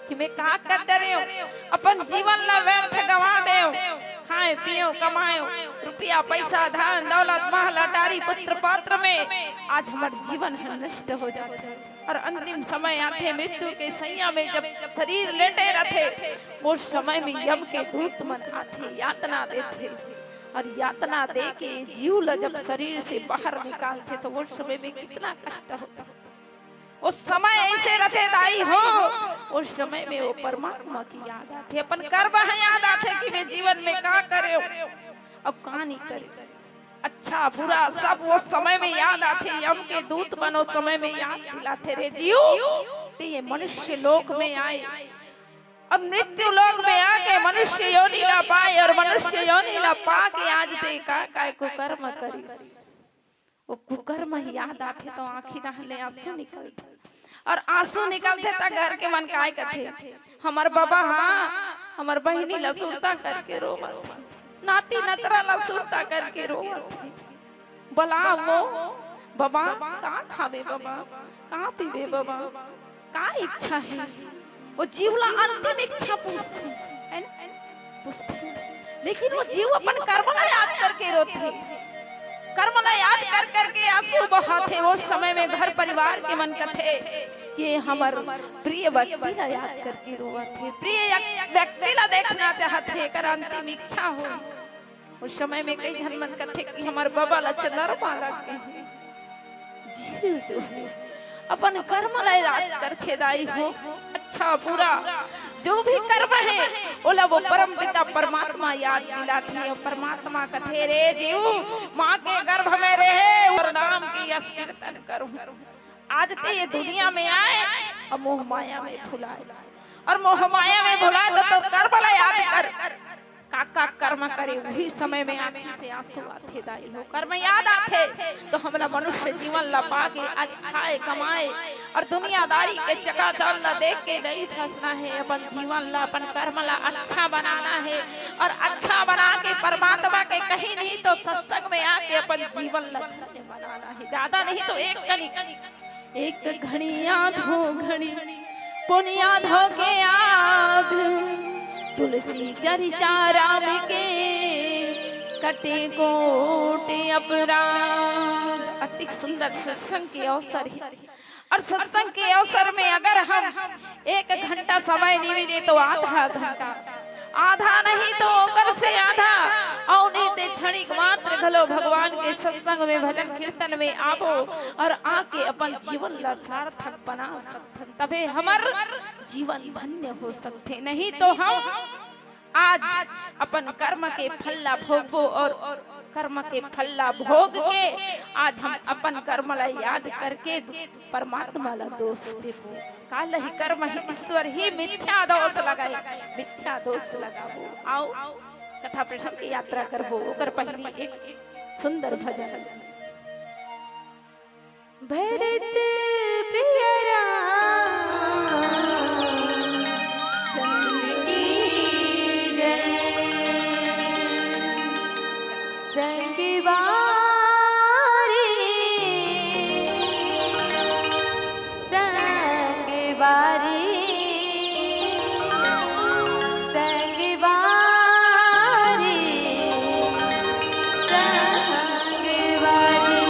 कि मैं का कर डरेंव, अपन जीवन ला व्यर्थ गंवा देंव, खाएंव पीएंव कमाएंव, रुपया पैसा धन दौलत महल अटारी पुत्र पात्र में आज हमर जीवन ह नष्ट हो जाथे। अउ अंतिम समय आथे, मृत्यु के सैया में जब शरीर लेटे रथे, वो समय में यम के दूत मन आथे, यातना देथे, अउ यातना दे के जीव ला जब शरीर से बाहर निकालथे, तो वो समय में कितना कष्ट होथे। वो समय अइसे रथे दाई हो, वो समय में वो परमात्मा के याद आथे, अपन कर्म ह याद आथे कि मैं जीवन में का करेंव, अब का नहीं करेंव। अच्छा बुरा सब वो समय में याद आथे, यम के दूत मन वो समय में याद दिलाथे, रे जीव, ते ये मनुष्य लोक में आए अउ मृत्यु लोक में आके मनुष्य योनि ला पाए, अउ मनुष्य योनि ला पाके आज ते का काय कुकर्म करिस। वो कुकर्म याद आथे तो आँखी डाहन ले आंसू निकलथे, अउ आंसू निकलथे त घर के मन काय कथे, हमर बबा हा हमर बहिनी ला सुरता करके रोवत हे, नाती नतरा ला सुरता करके रोवत हे। बला वो, बबा, का खाबे बबा, का पीबे बबा, का इच्छा हे? वो जीव ला अंतिम इच्छा पूछथे, है ना? पूछथे। लेकिन वो जीव अपन कर्म ला याद करके रोथे। कर्म ला याद कर करके आंसू बहाथे। वो समय में घर परिवार के मन कथे, ये हमर प्रिय व्यक्ति ला याद करके रोवत हे, प्रिय व्यक्ति ला देखना चाहत हे, एकर अंतिम इच्छा हो। उस समय में कई झन मन कथे कि हमर बबा ला चंद्रमा लग गे हे। जीव जो हे अपन कर्म ला याद करथे दाई हो, अच्छा बुरा जो भी कर्म हे ओला वो परम पिता परमात्मा याद दिलाथे। अउ परमात्मा कथे, रे जीव, माँ के गर्भ में रहे अउ नाम की यश कीर्तन करूँ। आज ते ये दुनिया में आए अउ मोह माया में भुलाए। अउ मोह माया में भुलाए त तोर कर्म ला याद कर। का का कर्म करे, उही समय में आँखी से आँसू आथे दाई हो। कर्म याद आथे त हमला मनुष्य जीवन ला पाके आज खाए कमाए अउ दुनियादारी के चकाचौंध ला देख के नइ फँसना हे। अपन जीवन ला, अपन कर्म ला अच्छा बनाना हे अउ अच्छा बना के परमात्मा के कहीं नहीं त सत्संग में आके अपन जीवन ला धन्य बनाना हे। जादा नहीं त एक कनी एक घड़ी आधो घड़ी पुनिया धो के आध, तुलसी चरिचा राम के कटे कोटि अपराध। अति सुंदर सत्संग के अवसर हे। अउ सत्संग के अवसर में अगर हम एक घंटा समय देबे त आधा घंटा, आधा नहीं त ओकर से आधा, अउ नहीं ते क्षणिक मात्र घलो भगवान के सत्संग में, भजन कीर्तन में आबो अउ आके अपन जीवन ला सार्थक बना सकथन, तभे हमर जीवन धन्य हो सकथे। नहीं त हम आज अपन कर्म के फल ला भोगबो अउ कर्म के फल ला भोग के आज हम अपन कर्म ला याद करके परमात्मा ला दोष देबो। काल ही कर्म ही ईश्वर ही मिथ्या दोष लगाए, मिथ्या दोष लगाबो। आओ कथा प्रसंग की यात्रा करबो, ओकर पहली एक सुंदर भजन। भरत प्रिय राम चंद्र की जय। संग बारी, संग बारी, संग बारी, संग बारी।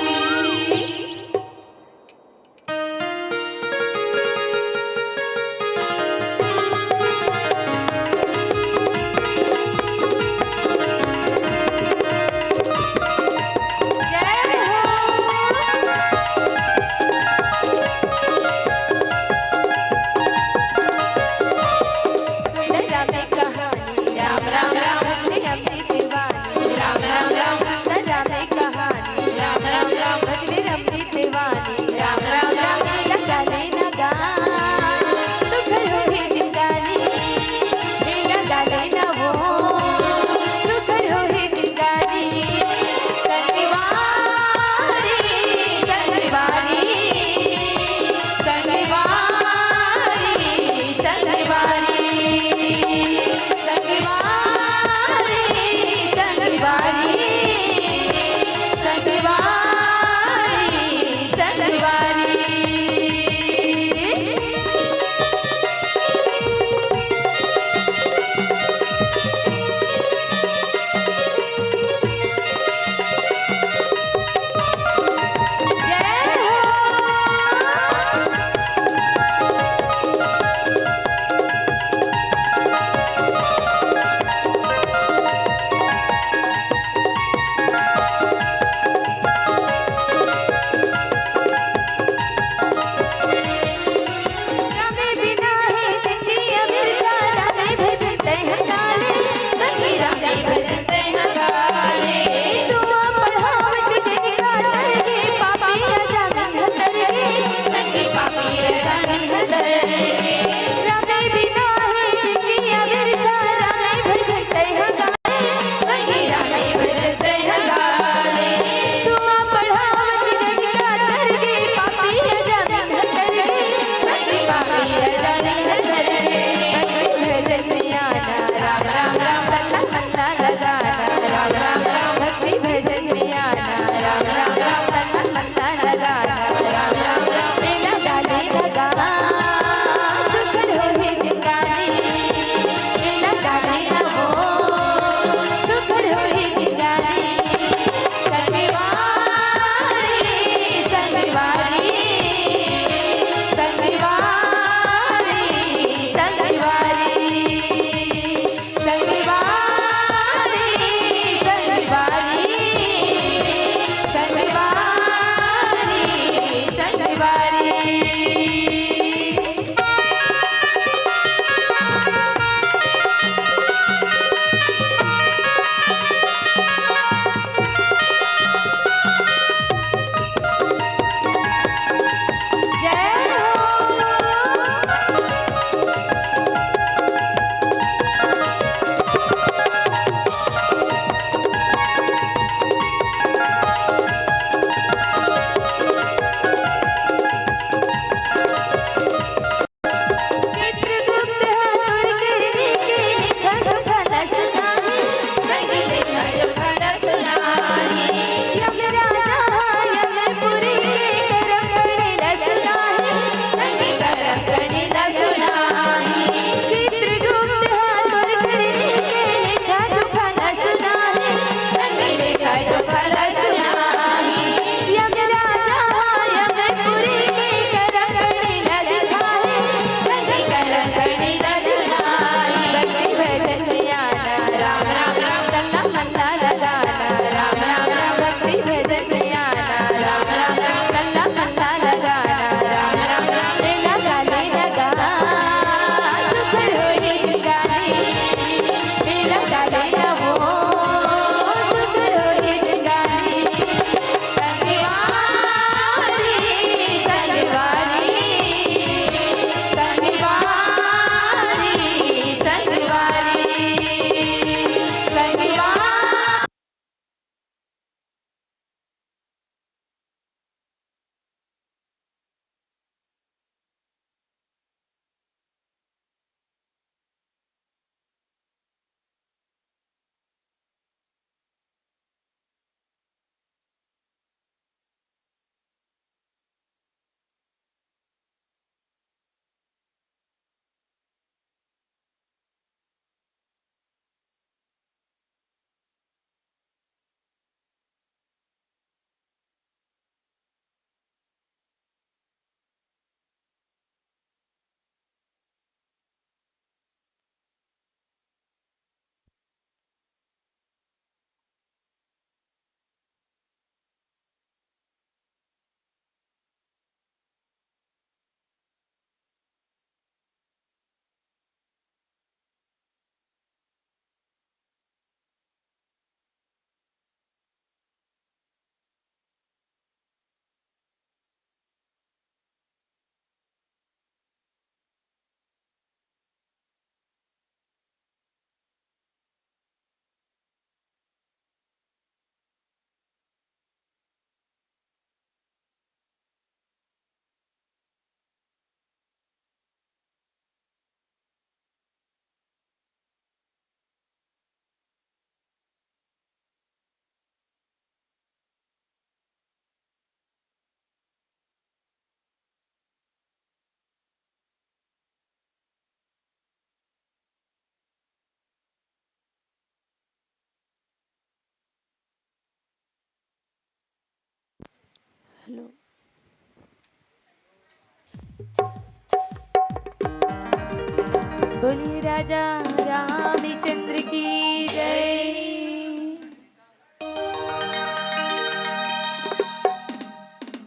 बोलिए राजा रामचंद्र की जय।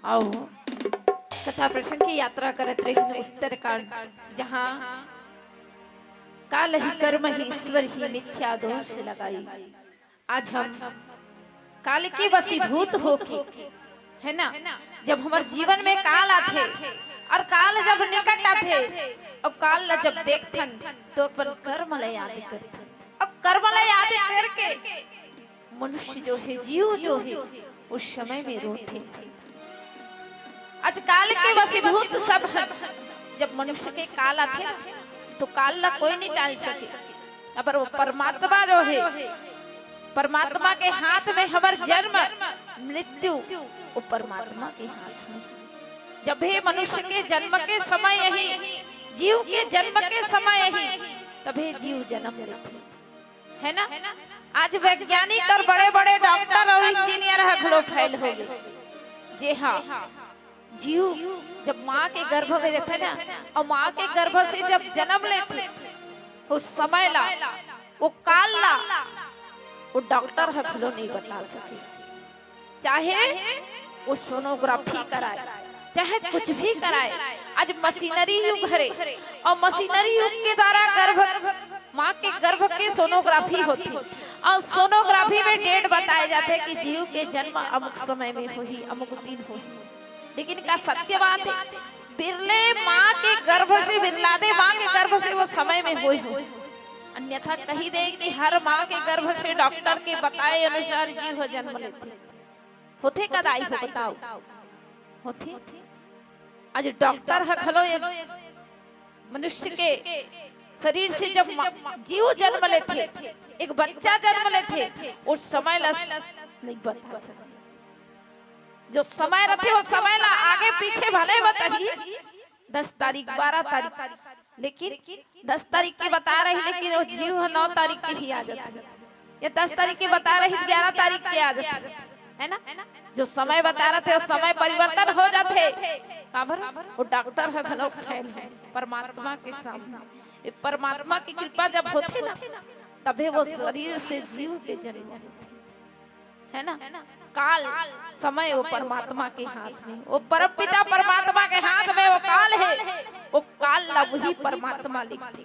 आओ, कथा प्रसंग की यात्रा करत रहिन उत्तरकांड, जहाँ काल ही कर्म ही ईश्वर ही मिथ्या दोष लगाई। आज हम काल के वशीभूत होके, है ना, जब हमर जीवन में काल आथे और काल जब निकट आथे, अब काल ला जब देखथन तो अपन कर्म ला याद करथन, अब कर्म ला याद करके मनुष्य जो है, जीव जो है, उस समय में रोथे। आज काल के वशीभूत सब है। जब मनुष्य के काल आथे ना, तो काल ला कोई नहीं टाल सके। अबर वो परमात्मा जो है, परमात्मा के हाथ में हमर जन्म, मृत्यु, वो परमात्मा के हाथ में। जब भी मनुष्य के जन्म के समय यही, जीव के जन्म के समय यही, तभी जीव जन्म लेथे, है ना? आज वैज्ञानिक और बड़े-बड़े डॉक्टर और इंजीनियर ह घलो फेल हो गए। जी हाँ, जीव जब माँ के गर्भ में रहथे ना, और माँ के गर्भ से जब जन्म लेथे, उस समय ला, वो काल ला, वो डॉक्टर ह घलो नहीं बता सके। चाहे वो सोनोग्राफी कराए, चाहे कुछ भी कराए, आज मशीनरी युग हरे, और मशीनरी युग के द्वारा गर्भ, माँ के गर्भ के सोनोग्राफी होथे, और सोनोग्राफी में डेट बताए जाथे कि जीव के जन्म अमुक समय में होही, अमुक दिन होही। लेकिन का सत्य बात है? बिरले माँ के गर्भ से, बिरलादे माँ के गर्भ से वो समय में होए हो, अन्यथा कही दे कि हर माँ के गर्भ से डॉक्टर के बताए अनुसार जीव ह जन्म लेथे। होथे का दाई हो, बताओ? होथे। आज डॉक्टर ह घलो ये मनुष्य के शरीर से जब मा-, जीव जन्म लेथे, एक बच्चा जन्म लेथे, वो समय ला नहीं बता सकता। जो समय रथे, वो समय ला आगे पीछे भले बताही, दस तारीख, बारह तारीख, लेकिन दस तारीख के बता रही, लेकिन वो जीव ह नौ तारीख के ही आ जाथे, या दस तारीख के बता रही, ग्यारह तारीख के आ जाथे, है ना? जो समय बता रहे थे, वो समय परिवर्तन हो जाथे। काबर? वो डॉक्टर ह घलो फेल है परमात्मा के सामने। ये परमात्मा की कृपा जब होथे ना, तभे वो शरीर से जीव के जन्म होथे, है ना? काल, समय वो परमात्मा के हाथ में, वो परम पिता परमात्मा के हाथ में वो काल है, वो काल ला वही परमात्मा लिखथे।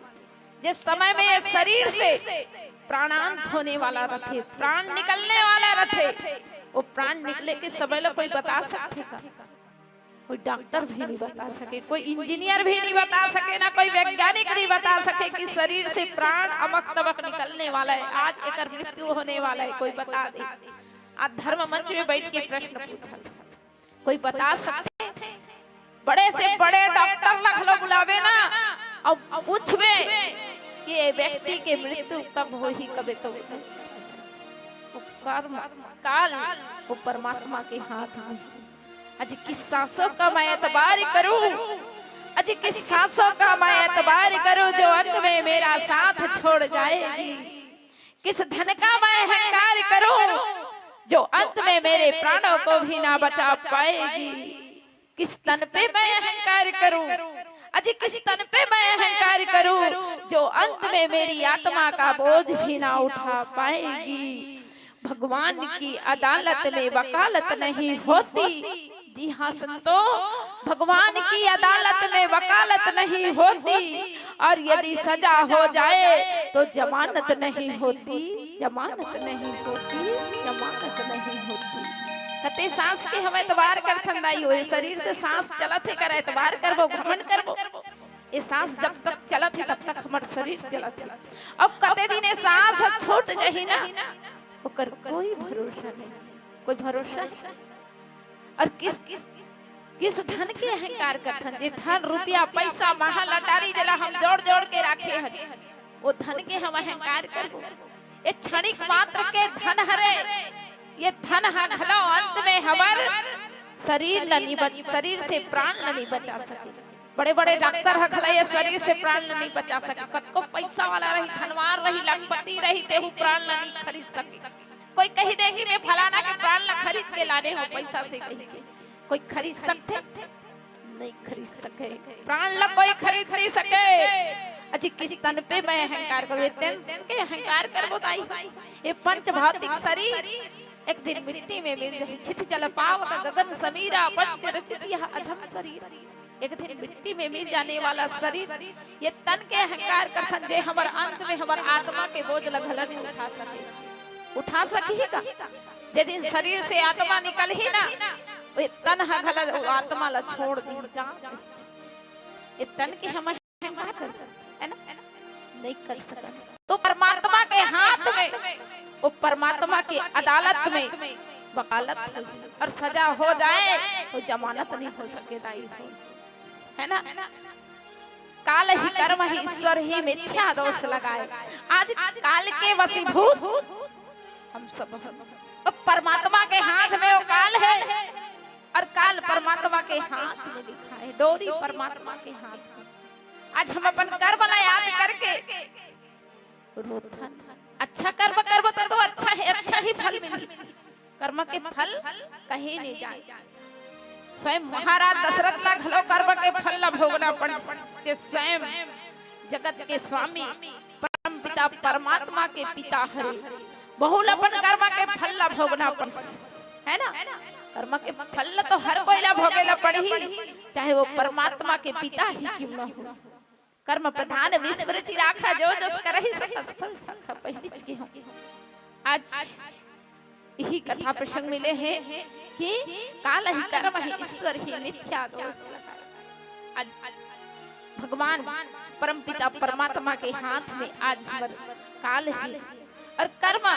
जिस समय में ये शरीर से प्राणांत होने वाला रथे, प्राण निकलने वाला रथे, वो प्राण निकले के समय ला कोई बता सकथे का? कोई डॉक्टर भी नहीं बता सके, कोई इंजीनियर भी नहीं बता सके, ना कोई वैज्ञानिक नहीं बता सके कि शरीर से प्राण अमक तमक निकलने वाला है, आज एकर मृत्यु होने वाला है, कोई बता दे। आज धर्म मंच में बैठ के प्रश्न पूछा, कोई बता सकथे? बड़े से बड़े डॉक्टर ला घलो बुलावे ना, अउ पूछबे कि ये व्यक्ति के मृत्यु कब होही, कबे तो वो कर्म, काल, वो परमात्मा के हाथ में। आज किस सांसों का मैं एतबार करूं, आज किस सांसों का मैं एतबार करूं, जो अंत में मेरा साथ छोड़ जाएगी। किस धन का मैं अहंकार करूं, जो अंत में मेरे प्राणों को भी ना बचा पाएगी। किस तन पे मैं अहंकार करूं, अजी, किस तन पे मैं अहंकार करूं, जो अंत में मेरी आत्मा का बोझ भी ना उठा पाएगी। भगवान की अदालत में वकालत नहीं होती। जी हाँ संतो, भगवान की अदालत में वकालत नहीं होती, और यदि सजा हो जाए तो जमानत नहीं होती, जमानत नहीं होती, जमानत नहीं होती। कते सांस के हम एतबार करथन दाई, ओए शरीर से सांस चलत हे, कर एतबार करबो, घमंड करबो? ये सांस जब तक चलत हे, तब तक हमर शरीर चलत हे। अब कते दिन ये सांस ह छूट जाही ना, ओकर कोई भरोसा नहीं, कोई भरोसा नहीं। और किस, किस धन के अहंकार करथन? जे धन, रुपया, पैसा, महल, अटारी, जेला हम जोड़ जोड़ के राखे हन, वो धन के हम अहंकार करबो? ये क्षणिक मात्र के धन हरे, ये धन ह घलो अंत में हमर शरीर ला नी बच-, शरीर से प्राण ला नी बचा सके। बड़े बड़े डॉक्टर ह घलो ये शरीर से प्राण ला नी बचा सके। कतको पैसा वाला रही, धनवान रही, लखपति रही, तेहू प्राण ला नी खरीद सके। कोई कही दे कि मैं फलाना के प्राण ला खरीद के लाने हूँ पैसा से कही के, कोई खरीद सकथे? नहीं खरीद सके। प्राण ला कोई खरीद नहीं सके। अजी किस तन पे मैं अहंकार करूँ? ये तन के अहंकार करबो दाई। ये पंच भौतिक शरीर एक दिन मिट्टी में मिल जाही। छित जल पावक गगन समीरा, पंच रचित यह अधम शरीर। एक दिन मिट्टी में मिल जाने वाला शरीर, ये तन के अहंकार करथन, जे हमर अंत में हमर आत्मा के बोझ ल घला नहीं उठा सके। उठा सकही का? जे दिन शरीर से आत्मा निकलही ना, वो तन ह घला वो आत्मा ला छोड़ दी जा। ये तन के हम अहंकार करथन, है ना? नहीं कर सकत। तो परमात्मा के हाथ में, वो परमात्मा के अदालत में वकालत होही और सजा हो जाए तो जमानत नहीं हो सके दाई हो, है ना? काल ही कर्म ही ईश्वर ही मिथ्या दोष लगाए। आज काल के वशीभूत हम सब हैं। अब परमात्मा के हाथ में वो काल है और काल परमात्मा के हाथ में लिखा है, डोरी परमात्मा के हाथ में। आज हम अपन कर्म ला याद करके रोथन। अच्छा कर्म करबो तो, तो अच्छा है, अच्छा ही फल मिलही। कर्म के फल कहे नहीं जाए। स्वयं महाराज दशरथ ला घलो कर्म के फल ला भोगना पड़िस, के स्वयं जगत के स्वामी परम पिता परमात्मा के पिता हरे, बहू ला अपन कर्म के फल ला भोगना पड़िस, है ना? कर्म के फल ला तो हर कोई ला भोगे ला पड़ही, चाहे वो परमात्मा के पिता ही क्यों ना हो। कर्म प्रधान विश्व रचि राखा, जो जस करहि सकस फल साखा। पहिलीच के हूँ। आज यही कथा प्रसंग मिले हे कि काल ही कर्म ही ईश्वर ही मिथ्या दोष लगाए। आज भगवान परमपिता परमात्मा के हाथ में आज हमर काल ही और कर्म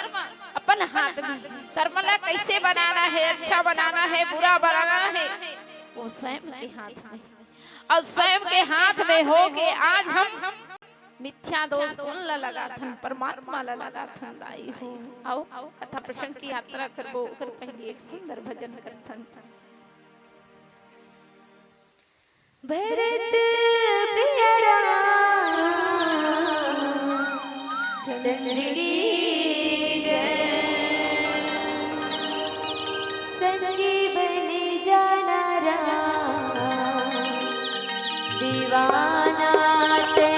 अपन हाथ में। कर्म ला कैसे बनाना है, अच्छा बनाना है, बुरा बनाना है, वो स्वयं के हाथ में। और स्वयं के हाथ में हो के आज हम मिथ्या दोष कोन ला लगाथन? परमात्मा ला लगाथन दाई हो। आओ, कथा प्रसंग की यात्रा करबो, ओकर पहले एक सुंदर भजन करथन। भरत प्रिय राम चंद्र की जय। संगी बन जाना राम दीवाना ते।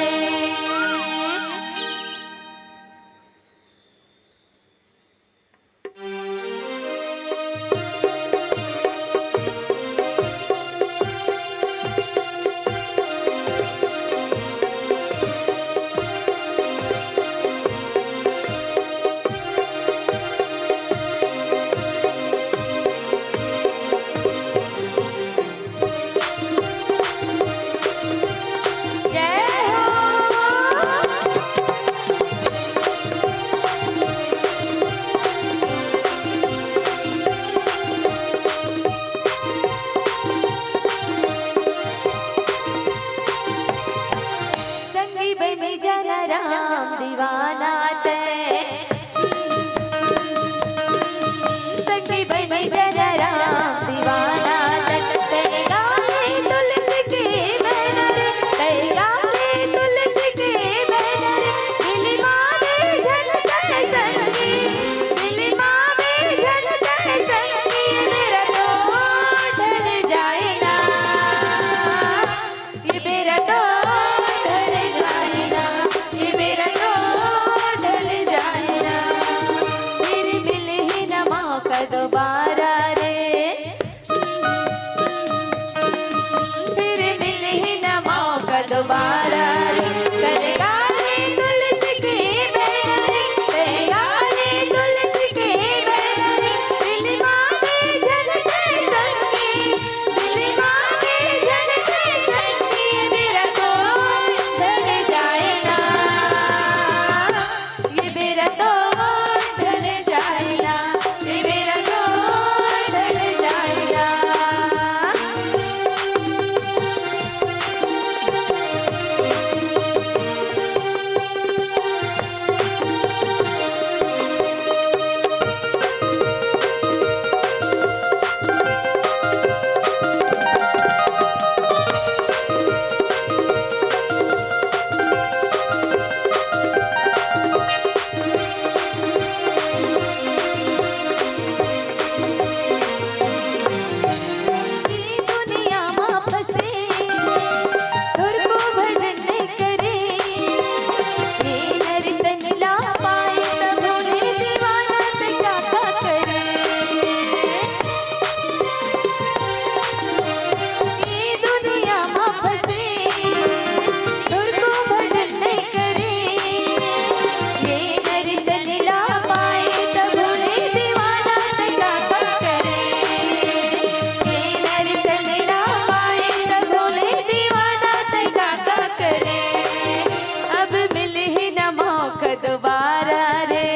दोबारा रे,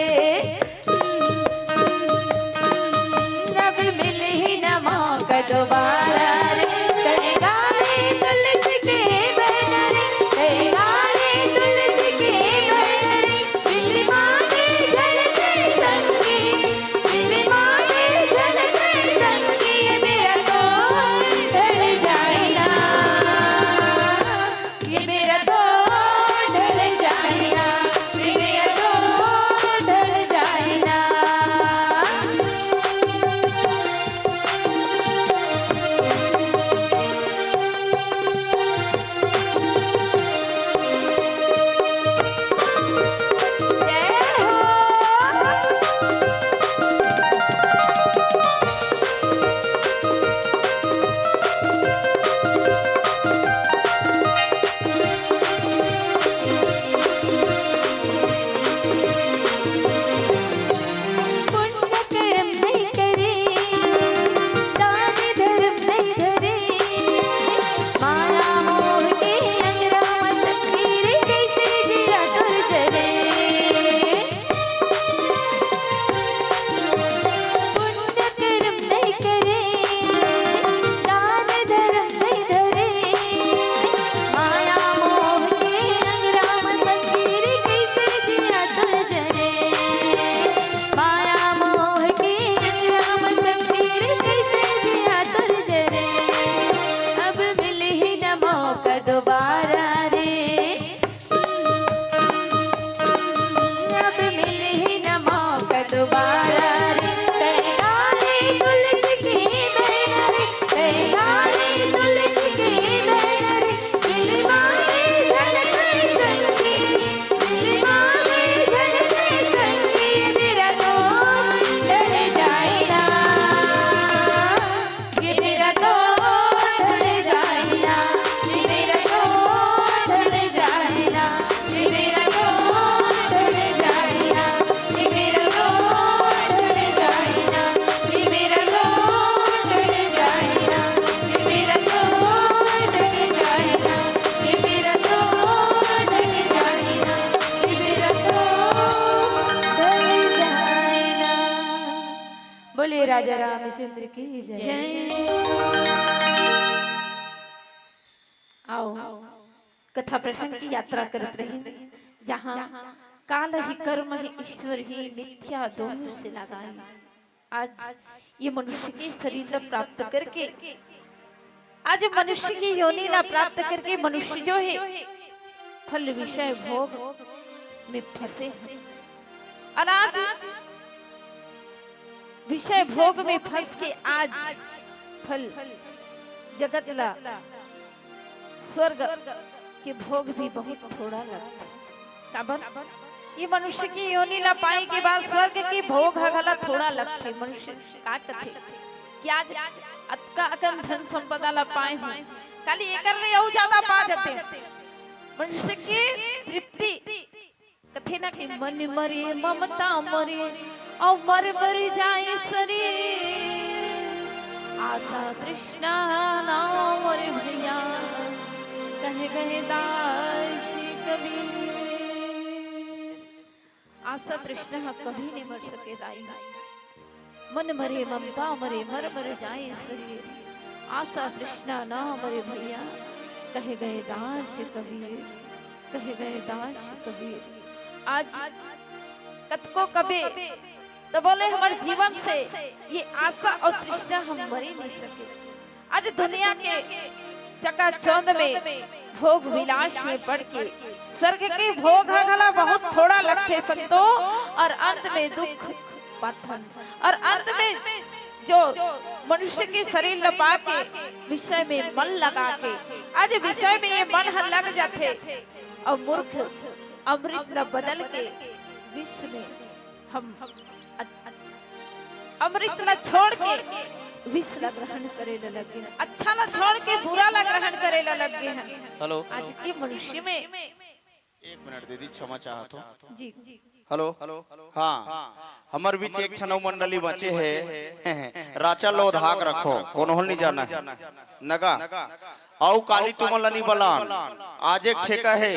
अब मिलही न मौका दोबारा रे। कई गाने तुलसी के बहना रे, कई गाने तुलसी के बहना रे। बिन मांगे झलके संगी, बिन मांगे झलके संगी, मेरा तो ढल जाए ना। ये मेरा तो ढल जाए ना, ये मेरा तो ढल जाए ना। जय हो। पुण्य कर्म नहीं करे, दान धर्म नहीं धरे, माया मोह के अंगरा म संगी रे, कैसे जिया तोर जरे। पुण्य कर्म नहीं करे, दान धर्म नहीं धरे, माया मोह के अंगरा म संगी रे, कैसे जिया तोर जरे। माया मोह के अंगरा म संगी रे, कैसे जिया तोर जरे। अब मिलही न मौका दोबारा रे, अब मिलही न मौका दोबारा रे। कई गाने तुलसी के बहना रे, कई गाने तुलसी के बहना रे। दिल मांगे झलक संगी, दिल मांगे झलक संगी, मेरा तो ढल जाए ना। ये मेरा तो ढल जाए ना, ये मेरा तो ढल जाए ना, ये मेरा तो ढल जाए ना, ये मेरा तो ढल जाए ना, ये मेरा तो ढल जाए ना, ये मेरा तो ढल जाए ना, ये मेरा तो ढल जाए ना, ये मेरा तो ढल जाए ना। बोलिए राजा रामचंद्र की जय। जय। आओ, कथा प्रसंग की यात्रा करत रही, जहाँ काल ही कर्म ही ईश्वर ही मिथ्या दोष लगाई। आज ये मनुष्य के शरीर ला प्राप्त करके, आज मनुष्य की योनि ला प्राप्त करके मनुष्य जो है फल विषय भोग में फंसे हैं। और आज विषय भोग में फंस के आज फल जगत ला स्वर्ग के भोग भी बहुत थोड़ा लगथे। काबर? ये मनुष्य की योनि ला पाए के बाद स्वर्ग के भोग ह घला थोड़ा लगथे। मनुष्य का कथे कि आज अतका अकन धन संपदा ला पाए हूँ, काली एकर ले अउ ज्यादा पा जाते। मनुष्य की तृप्ति कथे ना कि मन मरे ममता मरे, अउ मर मर जाए शरीर। आशा तृष्णा ना मरे भैया, कहे गए दास कबीर। आशा तृष्णा ह कभी नहीं मर सके दाई। मन मरे ममता मरे, मर मर जाए शरीर। आशा तृष्णा ना मरे भैया, कहे गए दास कबीर, कहे गए दास कबीर। आज कतको कबे त बोले हमर जीवन से ये आशा अउ तृष्णा ह मरे नहीं सके। आज दुनिया के चकाचौंध में भोग विलास में पड़ के स्वर्ग के भोग ह घला बहुत थोड़ा लगथे संतो, और अंत में दुख पाथन, और अंत में जो मनुष्य के शरीर ल पा के विषय में मन लगा के, आज विषय में ये मन ह लग जाथे, अउ मूर्ख अमृत ल बदल के विष में हम अ-, अ-, अमृत ला छोड़ के विष ला ग्रहण करे ला लग गे हन, अच्छा ला छोड़ के बुरा ला ग्रहण करे ला लग गे हन। हेलो। आज के मनुष्य में एक मिनट दीदी, क्षमा चाहत हूँ। जी। हेलो। हाँ, हमर बीच एक ठन अउ मंडली बचे हे। राचा लो धाक रखो, कोनो हल नहीं जाना है। नगा, अउ काली तुमन ला नहीं बलान। आज एक ठेका हे।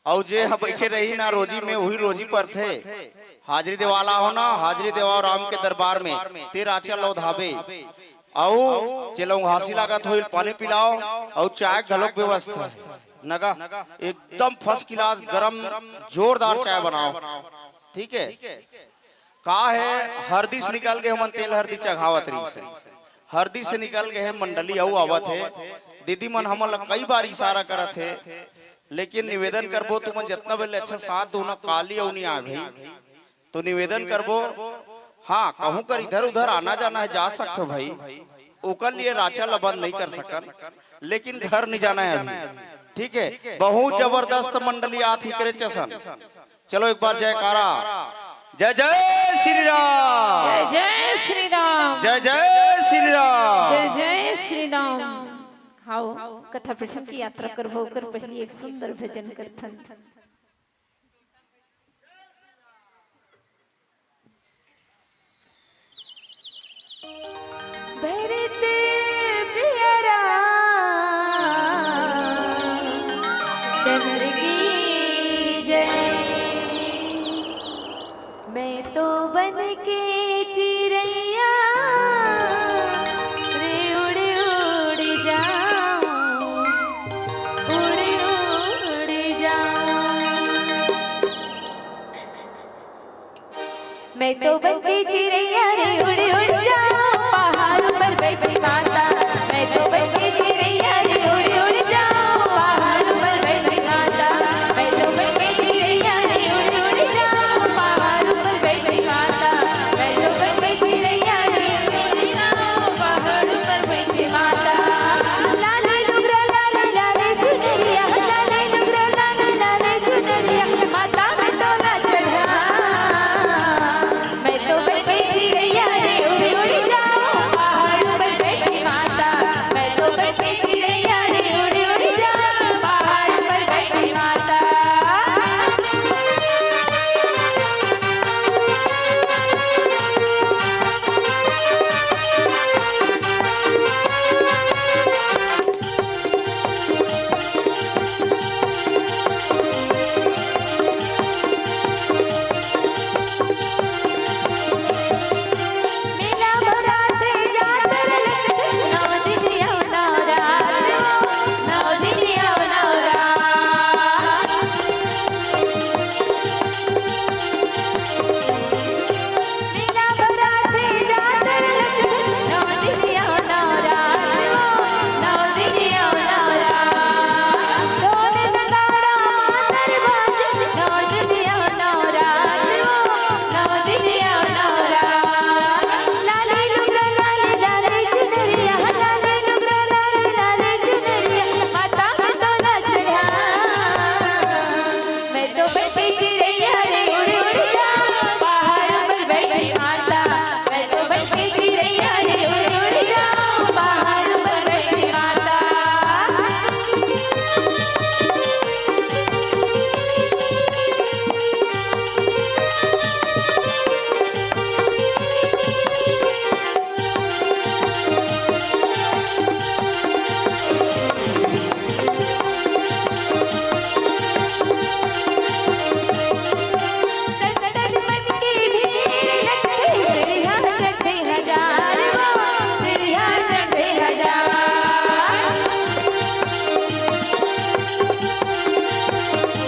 अउ जे ह बइठे रही ना रोजी में, उही रोजी परथे। हाजरी देवाला हो ना, हाजरी देवाओ राम के दरबार में, ते राचा लौधाबे। अउ जे लौंघासी लागत होइल, पानी पिलाओ, अउ चाय घलोक व्यवस्था हे। नगा, एकदम first class गरम जोरदार चाय बनाओ, ठीक हे। का हे, हरदी से निकल गे, हमन तेल हरदी चघावत रहिस हे। हरदी से निकल गे हे, मंडली अउ आवत हे। दीदी मन हमन ला कई बार इशारा करत हे, लेकिन निवेदन करबो, तुमन जतना बेले अच्छा साथ दो ना, काली अउ नइ आए भाई, तो निवेदन करबो, हाँ, कहूँ कर इधर उधर आना जाना हे, जा सकथो भाई, ओकर लिए राचा ला बंद नइ कर सकन, लेकिन घर नइ जाना हे अभी, ठीक हे। बहुत जबरदस्त मंडली आत हे करे चसन। चलो एक बार जयकारा, जय जय श्री राम, जय जय श्री राम। जय जय श्री राम। जय जय श्री राम। हाओ, कथा प्रसंग की यात्रा करबो, ओकर पहली एक सुंदर भजन करथन। भरत पिया रामचंद्र की जय। मैं तो बन के चिरैया रे उड़ उड़ जाऊं, उड़ उड़ जाऊं। मैं तो बन के चिरैया रे उड़ उड़ जाऊं, पहाड़ पर बैठी माता। मैं तो बन के चिरैया रे उड़ उड़ जाऊं, पहाड़ पर बैठी माता। मैं तो बन के चिरैया रे उड़ उड़ जाऊं, पहाड़ पर बैठी माता। मैं तो बन के चिरैया रे उड़ उड़ जाऊं, पहाड़ पर बैठी माता। लाले नुगरा लाले लाले चुनरिया, लाले नुगरा लाले लाले चुनरिया, माता मैं तो ना चढ़ा। मैं तो बन के चिरैया रे उड़ उड़ जाऊं, पहाड़ पर बैठी माता। मैं तो बन के चिरैया रे उड़ उड़ जाऊं, पहाड़ पर बैठी माता। मैं तो बन के चिरैया रे उड़ उड़ जाऊं, पहाड़ पर बैठी माता।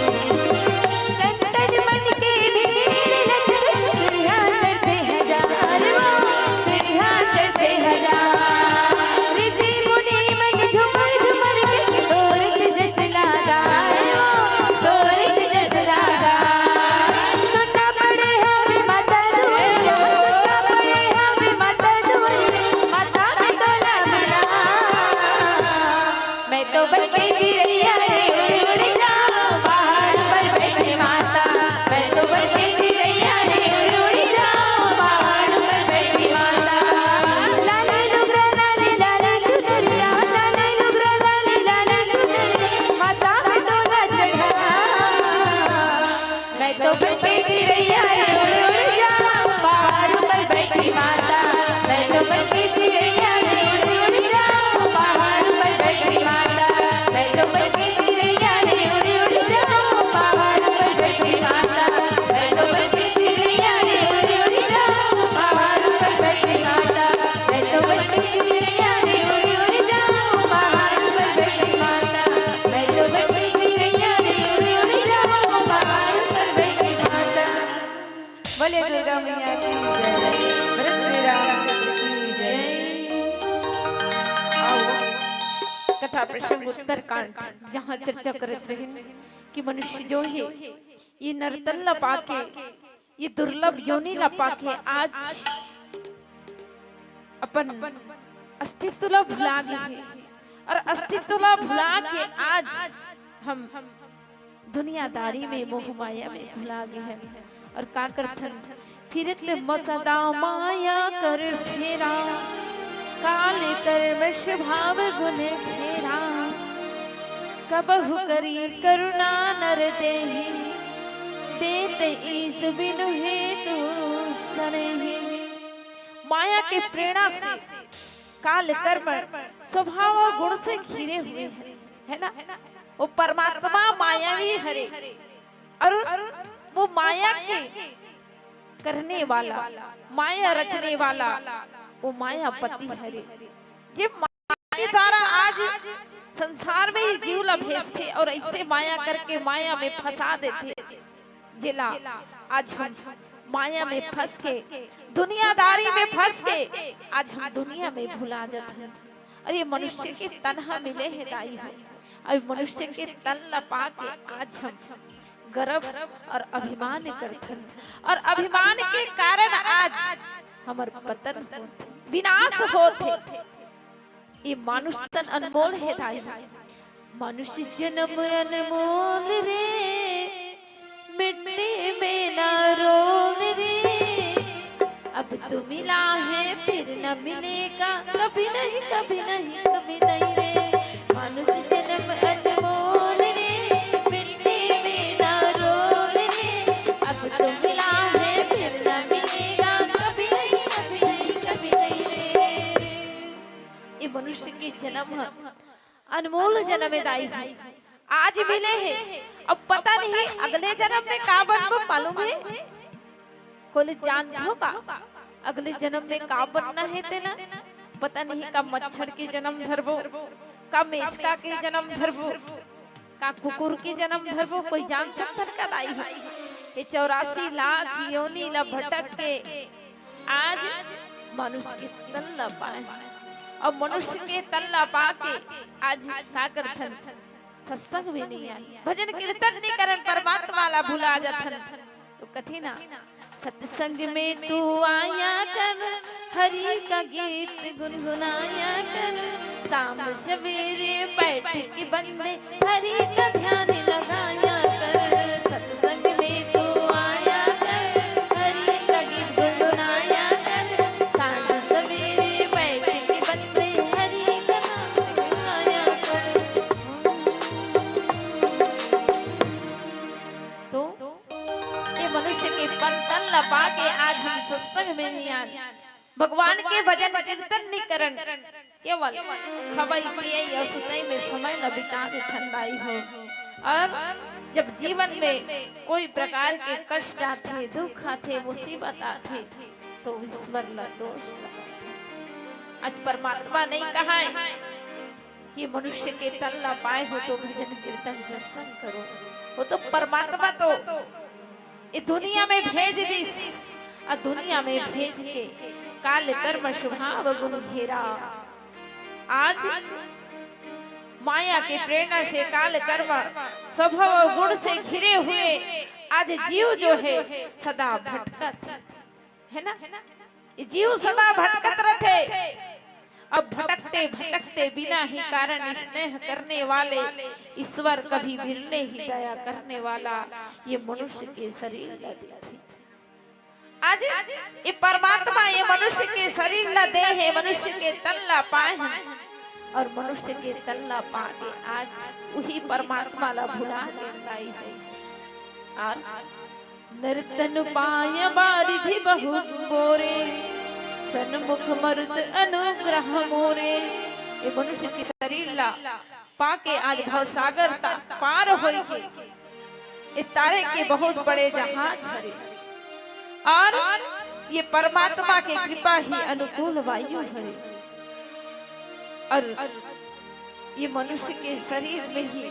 मैं तो बन के चिरैया रे उड़ उड़ जाऊं, पहाड़ पर बैठी माता। मैं तो बन के चिरैया रे उड़ उड़ जाऊं, पहाड़ पर बैठी माता। मैं तो बन के चिरैया रे उड़ उड़ जाऊं, पहाड़ पर बैठी माता। लाले नुगरा लाले लाले चुनरिया, लाले नुगरा लाले लाले चुनरिया, माता मैं तो ना चढ़ा। मैं तो बन के चिरैया रे उड़ उड़ जाऊं, पहाड़ पर बैठी माता। मैं तो बन के चिरैया रे उड़ उड़ जाऊं, पहाड़ पर बैठी माता। मैं तो बन के चिरैया रे उड़ उड़ जाऊं, पहाड़ बोले दुर्गा मैया की जय, भरत श्री रामचंद्र की जय। आओ, कथा प्रसंग उत्तरकांड, जहाँ चर्चा करत रहिन कि मनुष्य जो हे, ये नर तन ला पाके, ये दुर्लभ योनि ला पाके आज अपन अस्तित्व ला भुला गे हे, और अस्तित्व ला भुला के आज हम दुनियादारी में, मोह माया में भुला गे हन। और का करथन? फिरत मसदा माया कर फेरा, काल कर्म स्वभाव गुण घेरा। कबहु करी करुणा नर देहि, देत ईस बिनु हेतु सनेहि। माया के प्रेरणा से काल कर्म स्वभाव और गुण से घिरे हुए हैं, है ना? वो परमात्मा मायावी हरे, और वो माया के करने वाला, माया रचने वाला, वो मायापति हरे, जे माया के द्वारा आज संसार में ये जीव ला भेजथे और ऐसे माया करके माया में फंसा देथे, जेला आज हम माया में फंस के, दुनियादारी में फंस के आज हम दुनिया में भुला जाथन। अरे, मनुष्य के तन ह मिले हे दाई हो, अउ मनुष्य के तन ला पाके आज हम गर्व और अभिमान करथन, और अभिमान के कारण आज हमर पतन होथे, विनाश होथे। ये मानुष तन अनमोल हे दाई हो। मनुष्य जन्म अनमोल रे, मिट्टी में ना रोल रे। अब तो मिला है फिर न मिलेगा, कभी नहीं, कभी नहीं, कभी नहीं रे। मानुष जन्म अनमोल रे, मिट्टी में ना रोल रे। अब तो मिला है फिर न मिलेगा, कभी नहीं, कभी नहीं, कभी नहीं रे। ये मनुष्य के जन्म ह अनमोल जन्म ए दाई हो। आज मिले हे, अब पता नहीं अगले जन्म में का बनबो, मालूम हे? कोई जानथो का? अगले जन्म में का बनना हे तेला? पता नहीं का मच्छर के जन्म धरबो, का मेचका के जन्म धरबो, का कुकुर के जन्म धरबो, कोई जान सकथन का दाई हो? ये चौरासी लाख योनि ला भटक के आज मनुष्य के तन ला पाए हन। अउ मनुष्य के तन ला पाके आज का करथन? सत्संग में नहीं आए, भजन कीर्तन नहीं करन, परमात्मा ला भुला जाथन। तो कथे ना, सत्संग में तू आया कर, हरि का गीत गुनगुनाया कर। शाम सवेरे बैठ के बंदे हरि का ध्यान लगाया कर। सत्संग में तू आया कर, हरि का गीत गुनगुनाया कर। सांझ सवेरे बैठ के बंदे हरि का नाम गुनगुनाया कर। तो ये मनुष्य के पन तन ला पाके आज हम सत्संग में नहीं आन, भगवान के भजन कीर्तन नहीं करन, केवल खवई पियई अउ सुतई में समय ला बिता देथन दाई हो। और जब जीवन में कोई प्रकार के कष्ट आथे, दुख आथे, मुसीबत आथे, तो ईश्वर ला दोष लगाथे। आज परमात्मा नहीं कहाय कि मनुष्य के तन ला पाए हो तो भजन कीर्तन सत्संग करो। वो तो परमात्मा तो ये दुनिया में भेज दिस, अउ दुनिया में भेज के काल कर्म स्वभाव गुण घेरा। आज माया के प्रेरणा से काल कर्म स्वभाव गुण से घिरे हुए आज जीव जो है सदा भटकत है, है ना? ये जीव सदा भटकत रहथे। अब भटकते भटकते बिना ही कारण स्नेह करने वाले ईश्वर कभी बिरले ही दया करने वाला ये मनुष्य के शरीर ला देथे। आज ये परमात्मा ये मनुष्य के शरीर ला दे हे, मनुष्य के तन ला पाए हे, अउ मनुष्य के तन ला पाके आज उही परमात्मा ला भुला के लाई हे। अउ नर तन पाय बारिधि बहु बोरे, सन्मुख मरुत अनुग्रह मोरे। ये मनुष्य के शरीर ला पाके आज भवसागर ता पार होई के ये तारे के बहुत बड़े जहाज हरे, अउ ये परमात्मा के कृपा ही अनुकूल वायु हरे। अउ ये मनुष्य के शरीर में ही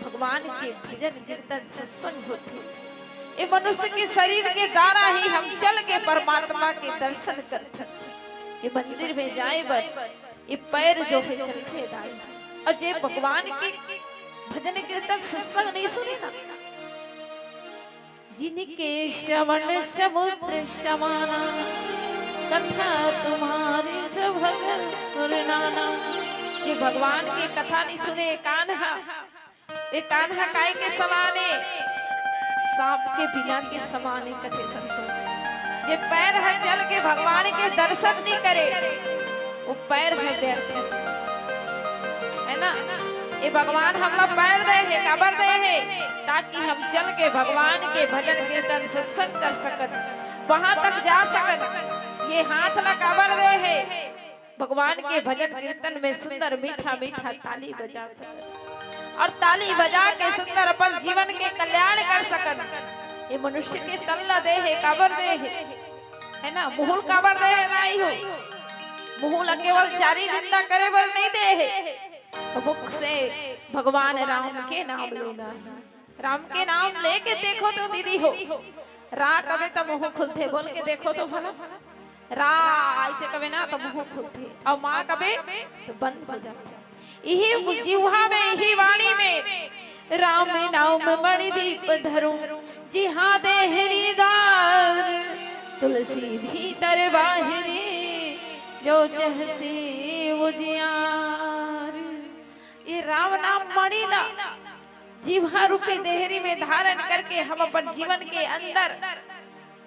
भगवान के भजन कीर्तन सत्संग होथे। ये मनुष्य के शरीर के द्वारा ही हम चल के परमात्मा के दर्शन करथन। ये मंदिर में जाए बर ये पैर जो है चलथे दाई। और जे भगवान के भजन कीर्तन सत्संग नहीं सुने ना, जिनके श्रवण समुद्र समाना, कथा तुम्हारी सब भजन सुरनाना। ये भगवान के कथा नहीं सुने, कान हा, ये कान हा काय के समान हे? सांप के बिना के समान हे, कथे संतो। जे पैर हा चल के भगवान के दर्शन नहीं करे, वो पैर हा व्यर्थ हे, है ना? ये भगवान हमला पैर दे हे, काबर दे हे? ताकि हम चल के भगवान के भजन कीर्तन सत्संग कर सकन, वहां तक जा सकन। ये हाथ ला काबर दे हे? भगवान के भजन कीर्तन में सुंदर मीठा मीठा ताली बजा सकन और ताली बजा के सुंदर अपन जीवन के कल्याण कर सकन। ये मनुष्य के तन ला दे हे, काबर दे हे? है ना, मुहुल काबर दे हे दाई हो? मुहुल केवल चारी दिन ला करे बर नहीं दे हे। तो मुख से भगवान राम के नाम लेना है। राम के नाम लेके देखो तो दीदी हो, रा कबे तो मुंह खुलथे, बोल के देखो तो भला। रा ऐसे कबे ना तो मुंह खुलथे, और माँ कबे तो बंद हो जाथे। इही जिह्वा में, इही वाणी में, राम नाम मणि दीप धरूं, जिहां देहरी द्वार, तुलसी भीतर बाहरी, जो चहसी उजियार। ये राम नाम मणि ला जिह्वा रूपी देहरी में धारण करके हम अपन जीवन के अंदर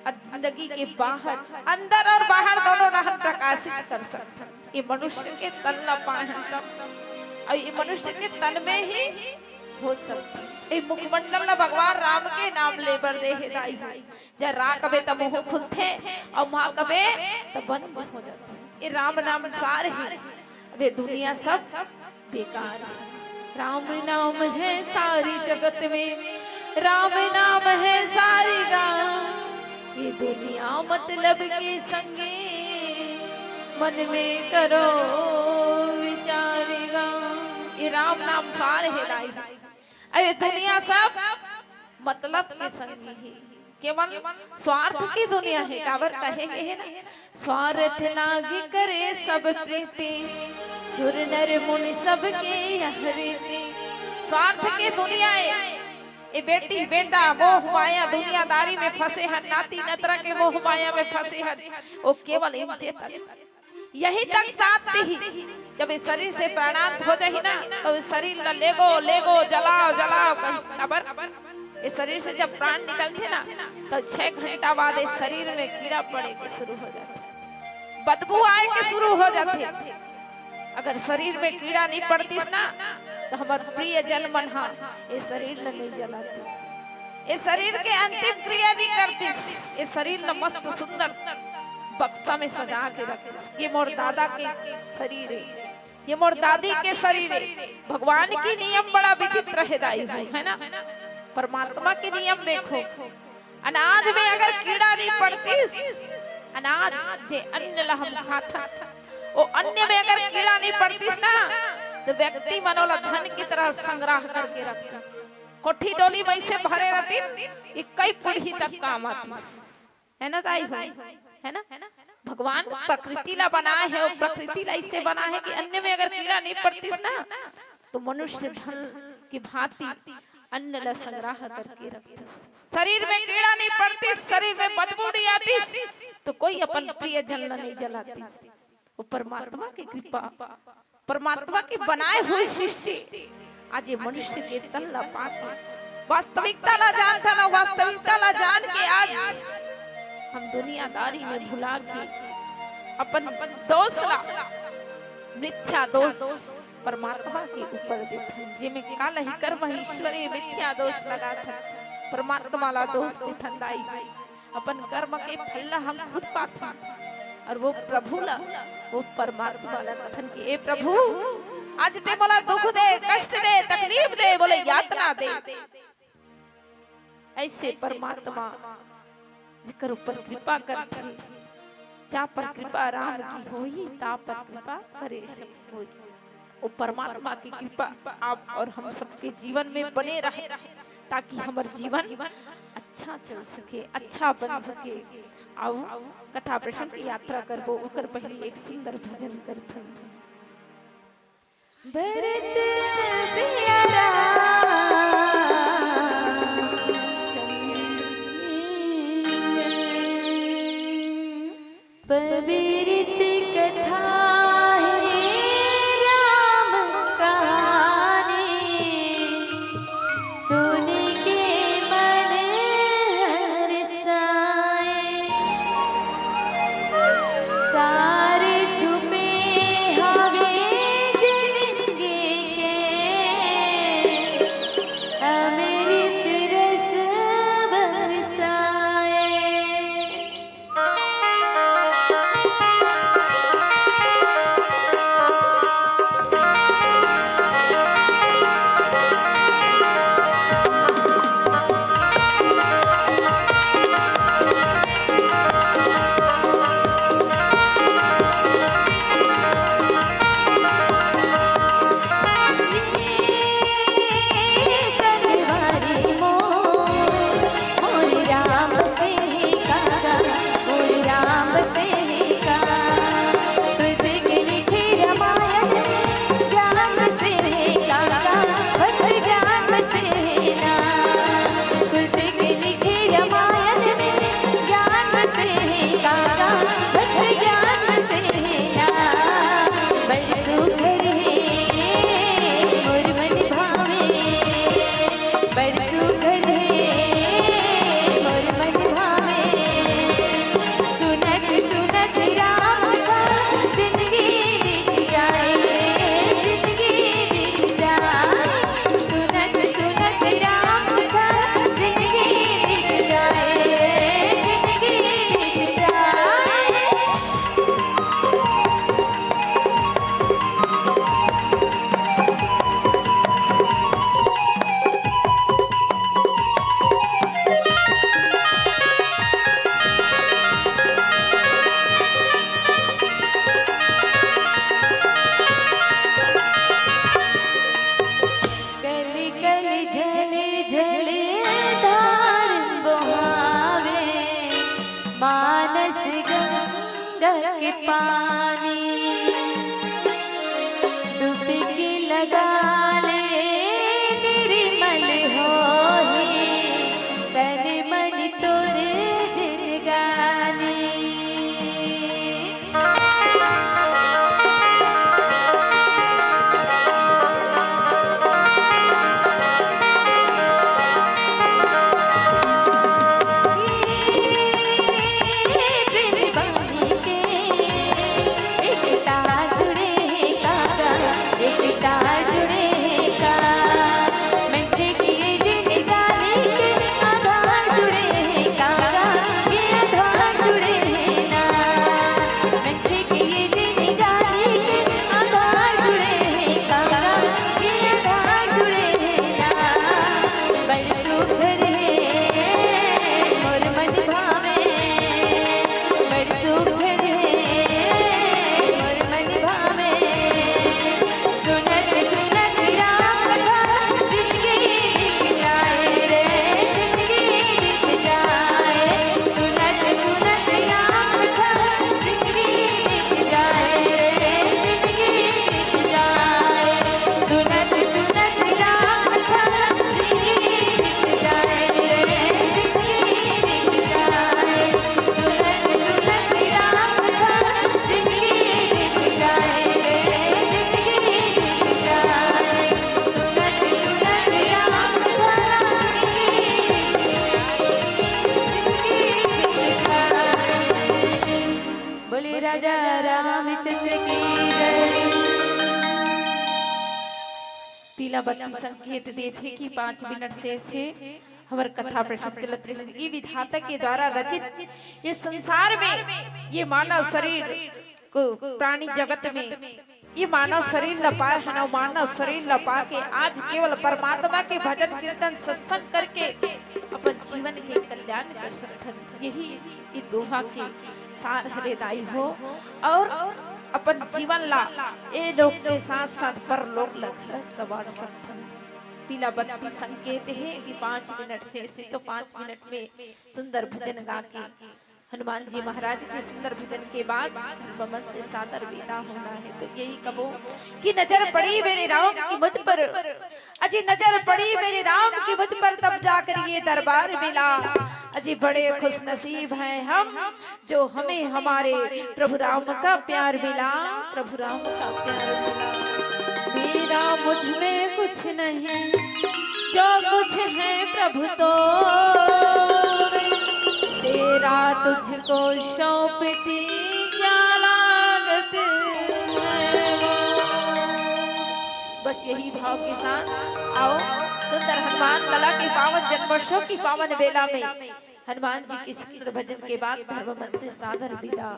और जिंदगी के बाहर, अंदर और बाहर दोनों डहर प्रकाशित कर सकथन। ये मनुष्य के तन ला पाहन तब, और ये मनुष्य के तन में ही हो सकथन। ये मुखमंडल ला भगवान राम के नाम ले बर दे हे दाई। जब रा कबे त मुंह खुलथे, और माँ कबे त बंद हो जाथे। ये राम नाम सार हे, अबे दुनिया सब बेकार हे। राम नाम है सारी जगत में, राम नाम है सारी गाँव। ये दुनिया मतलब के संगे, मन में करो विचार गाँव। ये राम नाम सार हे दाई। अबे दुनिया सब मतलब के संगी हे, केवल स्वार्थ की दुनिया हे। काबर कहे गे हे ना, स्वार्थ लाग करे सब प्रीति, सुर नर मुनि सबके यह रीति। स्वार्थ की दुनिया हे। ये बेटी बेटा मोह माया दुनियादारी में फंसे हन, नाती नतरा के मोह माया में फंसे हन, वो केवल इमचे तक, यही तक साथ ही। जब ये शरीर से प्राणांत हो जाही ना, तो ये शरीर ला लेगो, लेगो, जलाओ, जलाओ कही। काबर? ये शरीर से जब प्राण निकलथे ना, तो छह घंटा बाद ये शरीर में कीड़ा पड़े के शुरू हो जाथे, बदबू आए के शुरू हो जाथे। अगर शरीर में कीड़ा नहीं पड़तीस ना, तो हमर प्रिय जन मन हा ये शरीर ला नहीं जलातीस, ये शरीर के अंतिम क्रिया नहीं करतीस, ये शरीर ला मस्त सुंदर बक्सा में सजा के रखतीस। ये मोर दादा के शरीर हे, ये मोर दादी के शरीर हे। भगवान की नियम बड़ा विचित्र हे दाई हो, है ना? परमात्मा के नियम देखो, अनाज में अगर कीड़ा नहीं पड़तीस, अनाज जे अन्न ला हम खाथन, वो अन्न में अगर कीड़ा नहीं पड़तीस ना, तो व्यक्ति मन ओला धन की तरह संग्रह करके रखथे। कोठी डोली में से भरे रहतीस, ये कई पीढ़ी तक काम आतीस, है ना दाई हो, है ना? भगवान प्रकृति ला बनाए हे, और प्रकृति ला ऐसे बनाए हे कि अन्न में अगर कीड़ा नहीं पड़तीस ना, तो मनुष्य धन की भांति अन्न ला संग्रह करके रखथे। शरीर में कीड़ा नहीं पड़तीस, शरीर में बदबू नहीं आतीस, तो कोई अपन प्रियजन ला नहीं जलातीस। वो परमात्मा की कृपा, परमात्मा की बनाई हुई सृष्टि। आज ये मनुष्य के तन ला पाके वास्तविकता ला जानथन, वास्तविकता ला जान के आज हम दुनियादारी में भुला के अपन दोष ला, मिथ्या दोष परमात्मा के ऊपर देथन, जेमे काल ही कर्म ईश्वरे मिथ्या दोष लगाथन, परमात्मा ला दोष देथन दाई। अपन कर्म के फल ला हम खुद पाथन, और वो प्रभु ला, वो परमात्मा ला कथन कि ए प्रभु, आज ते मोला दुख दे, कष्ट दे, तकलीफ दे, बोले यातना दे। ऐसे परमात्मा जेकर ऊपर कृपा करथे, जा पर कृपा राम की होही, ता पर कृपा परेश होही। वो परमात्मा की कृपा आप और हम सबके जीवन में बने रहे, ताकि हमर जीवन अच्छा चल सके, अच्छा बन सके। आओ, कथा प्रसंग की यात्रा करबो, ओकर पहिली एक सुंदर भजन करथन। भरत प्यारा पवित्र कथा हे राम कहानी, सुन के मन हर्षाए। सारे छुपे हवे जिनगी के, अमृत रस बरसाए। कल कल झल झल धार बोहावे, मानस गंगा के पानी। डुबकी लगा ले, निर्मल होही तन मन तोर जिनगानी। बोले राजा रामचंद्र की जय। तीला बत्ती संकेत देथे कि पाँच मिनट शेष हे। हमर कथा प्रसंग चलत रहिस। ये विधाता के द्वारा रचित ये संसार में, ये मानव शरीर को, प्राणी जगत में ये मानव शरीर ला पाए हन अउ मानव शरीर ला पाके आज केवल परमात्मा के भजन कीर्तन सत्संग करके अपन जीवन के कल्याण कर सकथन। यही ये दोहा के सार हरे दाई हो। अउ अपन जीवन ला ए लोक के साथ साथ परलोक ला घला संवार सकथन। पीला बत्ती संकेत हे कि पाँच मिनट से, से तो पाँच मिनट में सुंदर भजन गा के हनुमान जी महाराज के सुंदर भजन के बाद धर्ममन से सादर विदा होना है। तो यही कबो कि नजर पड़ी मेरे राम की मुझ पर, अजी नजर पड़ी मेरे राम की मुझ पर, तब जाकर ये दरबार मिला। अजी बड़े खुश नसीब हैं हम, जो हमें हमारे प्रभु राम का प्यार मिला, प्रभु राम का प्यार मिला। मेरा मुझ में कुछ नहीं, जो कुछ है प्रभु तो तेरा, तुझको सौंपती क्या लागत है। बस यही भाव के साथ आओ, सुंदर हनुमान कला के पावन जन्मोत्सव की पावन बेला में हनुमान जी के सुंदर भजन के बाद धर्ममन से सादर विदा।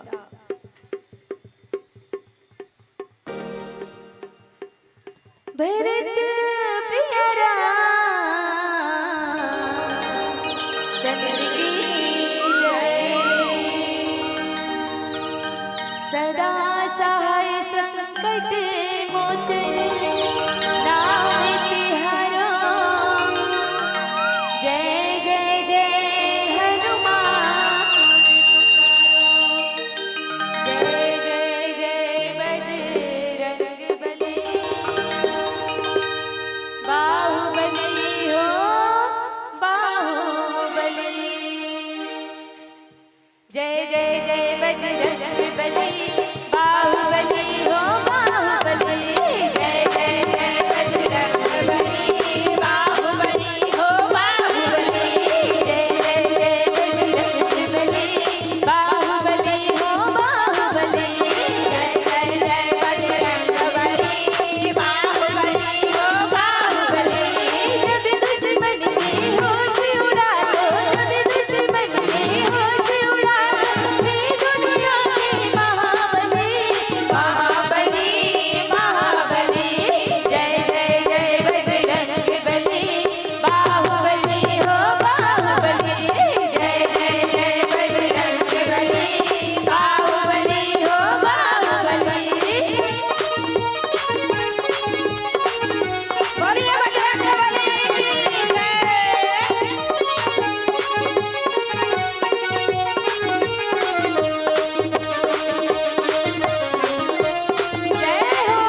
भरत प्रिय राम चंद्र की जय। सदा सहाय संकट मोचन नाम तिहारो। जय जय जय हनुमान। जय जय जय बजरंग बली। बाहुबली हो बाहुबली। जय जय जय बजरंग बली। बाहुबली हो बाहुबली। जय जय जय बजरंग बली। बाहुबली हो बाहुबली। जय जय जय बजरंग बली। बाहुबली हो बाहुबली। जय जय जय बजरंग बली। बाहुबली हो बाहुबली। जब दुश्मन की होश उड़ा दो, जब दुश्मन की होश उड़ा दो, ये दुनिया में महाबली, महाबली, महाबली। जय जय जय बजरंग बली। बाहुबली हो बाहुबली। जय जय जय बजरंग बली। बाहुबली हो बाहुबली। बोलिए बजरंग बली की जय। जय हो।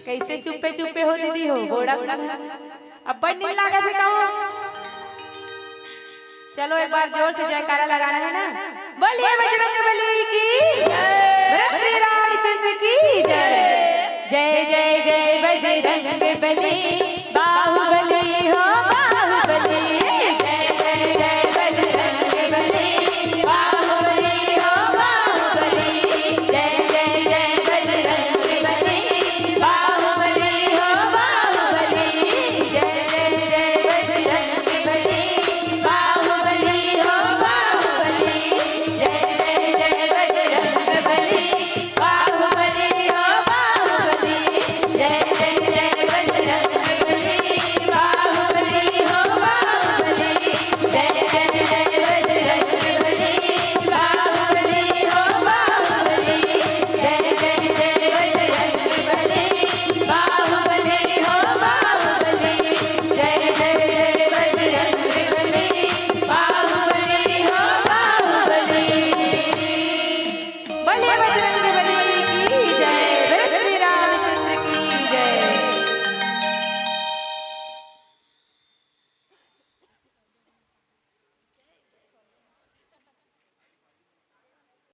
कैसे चुप्पे चुप्पे हो दीदी हो, गोड़ा मन ह। अब्बड़ नींद लागत हे का हो? चलो एक बार जोर से जयकारा लगाना है ना। बोलिए बजरंग बली की जय। भरत रामचंद्र की जय। जय जय जय बजरंग बली।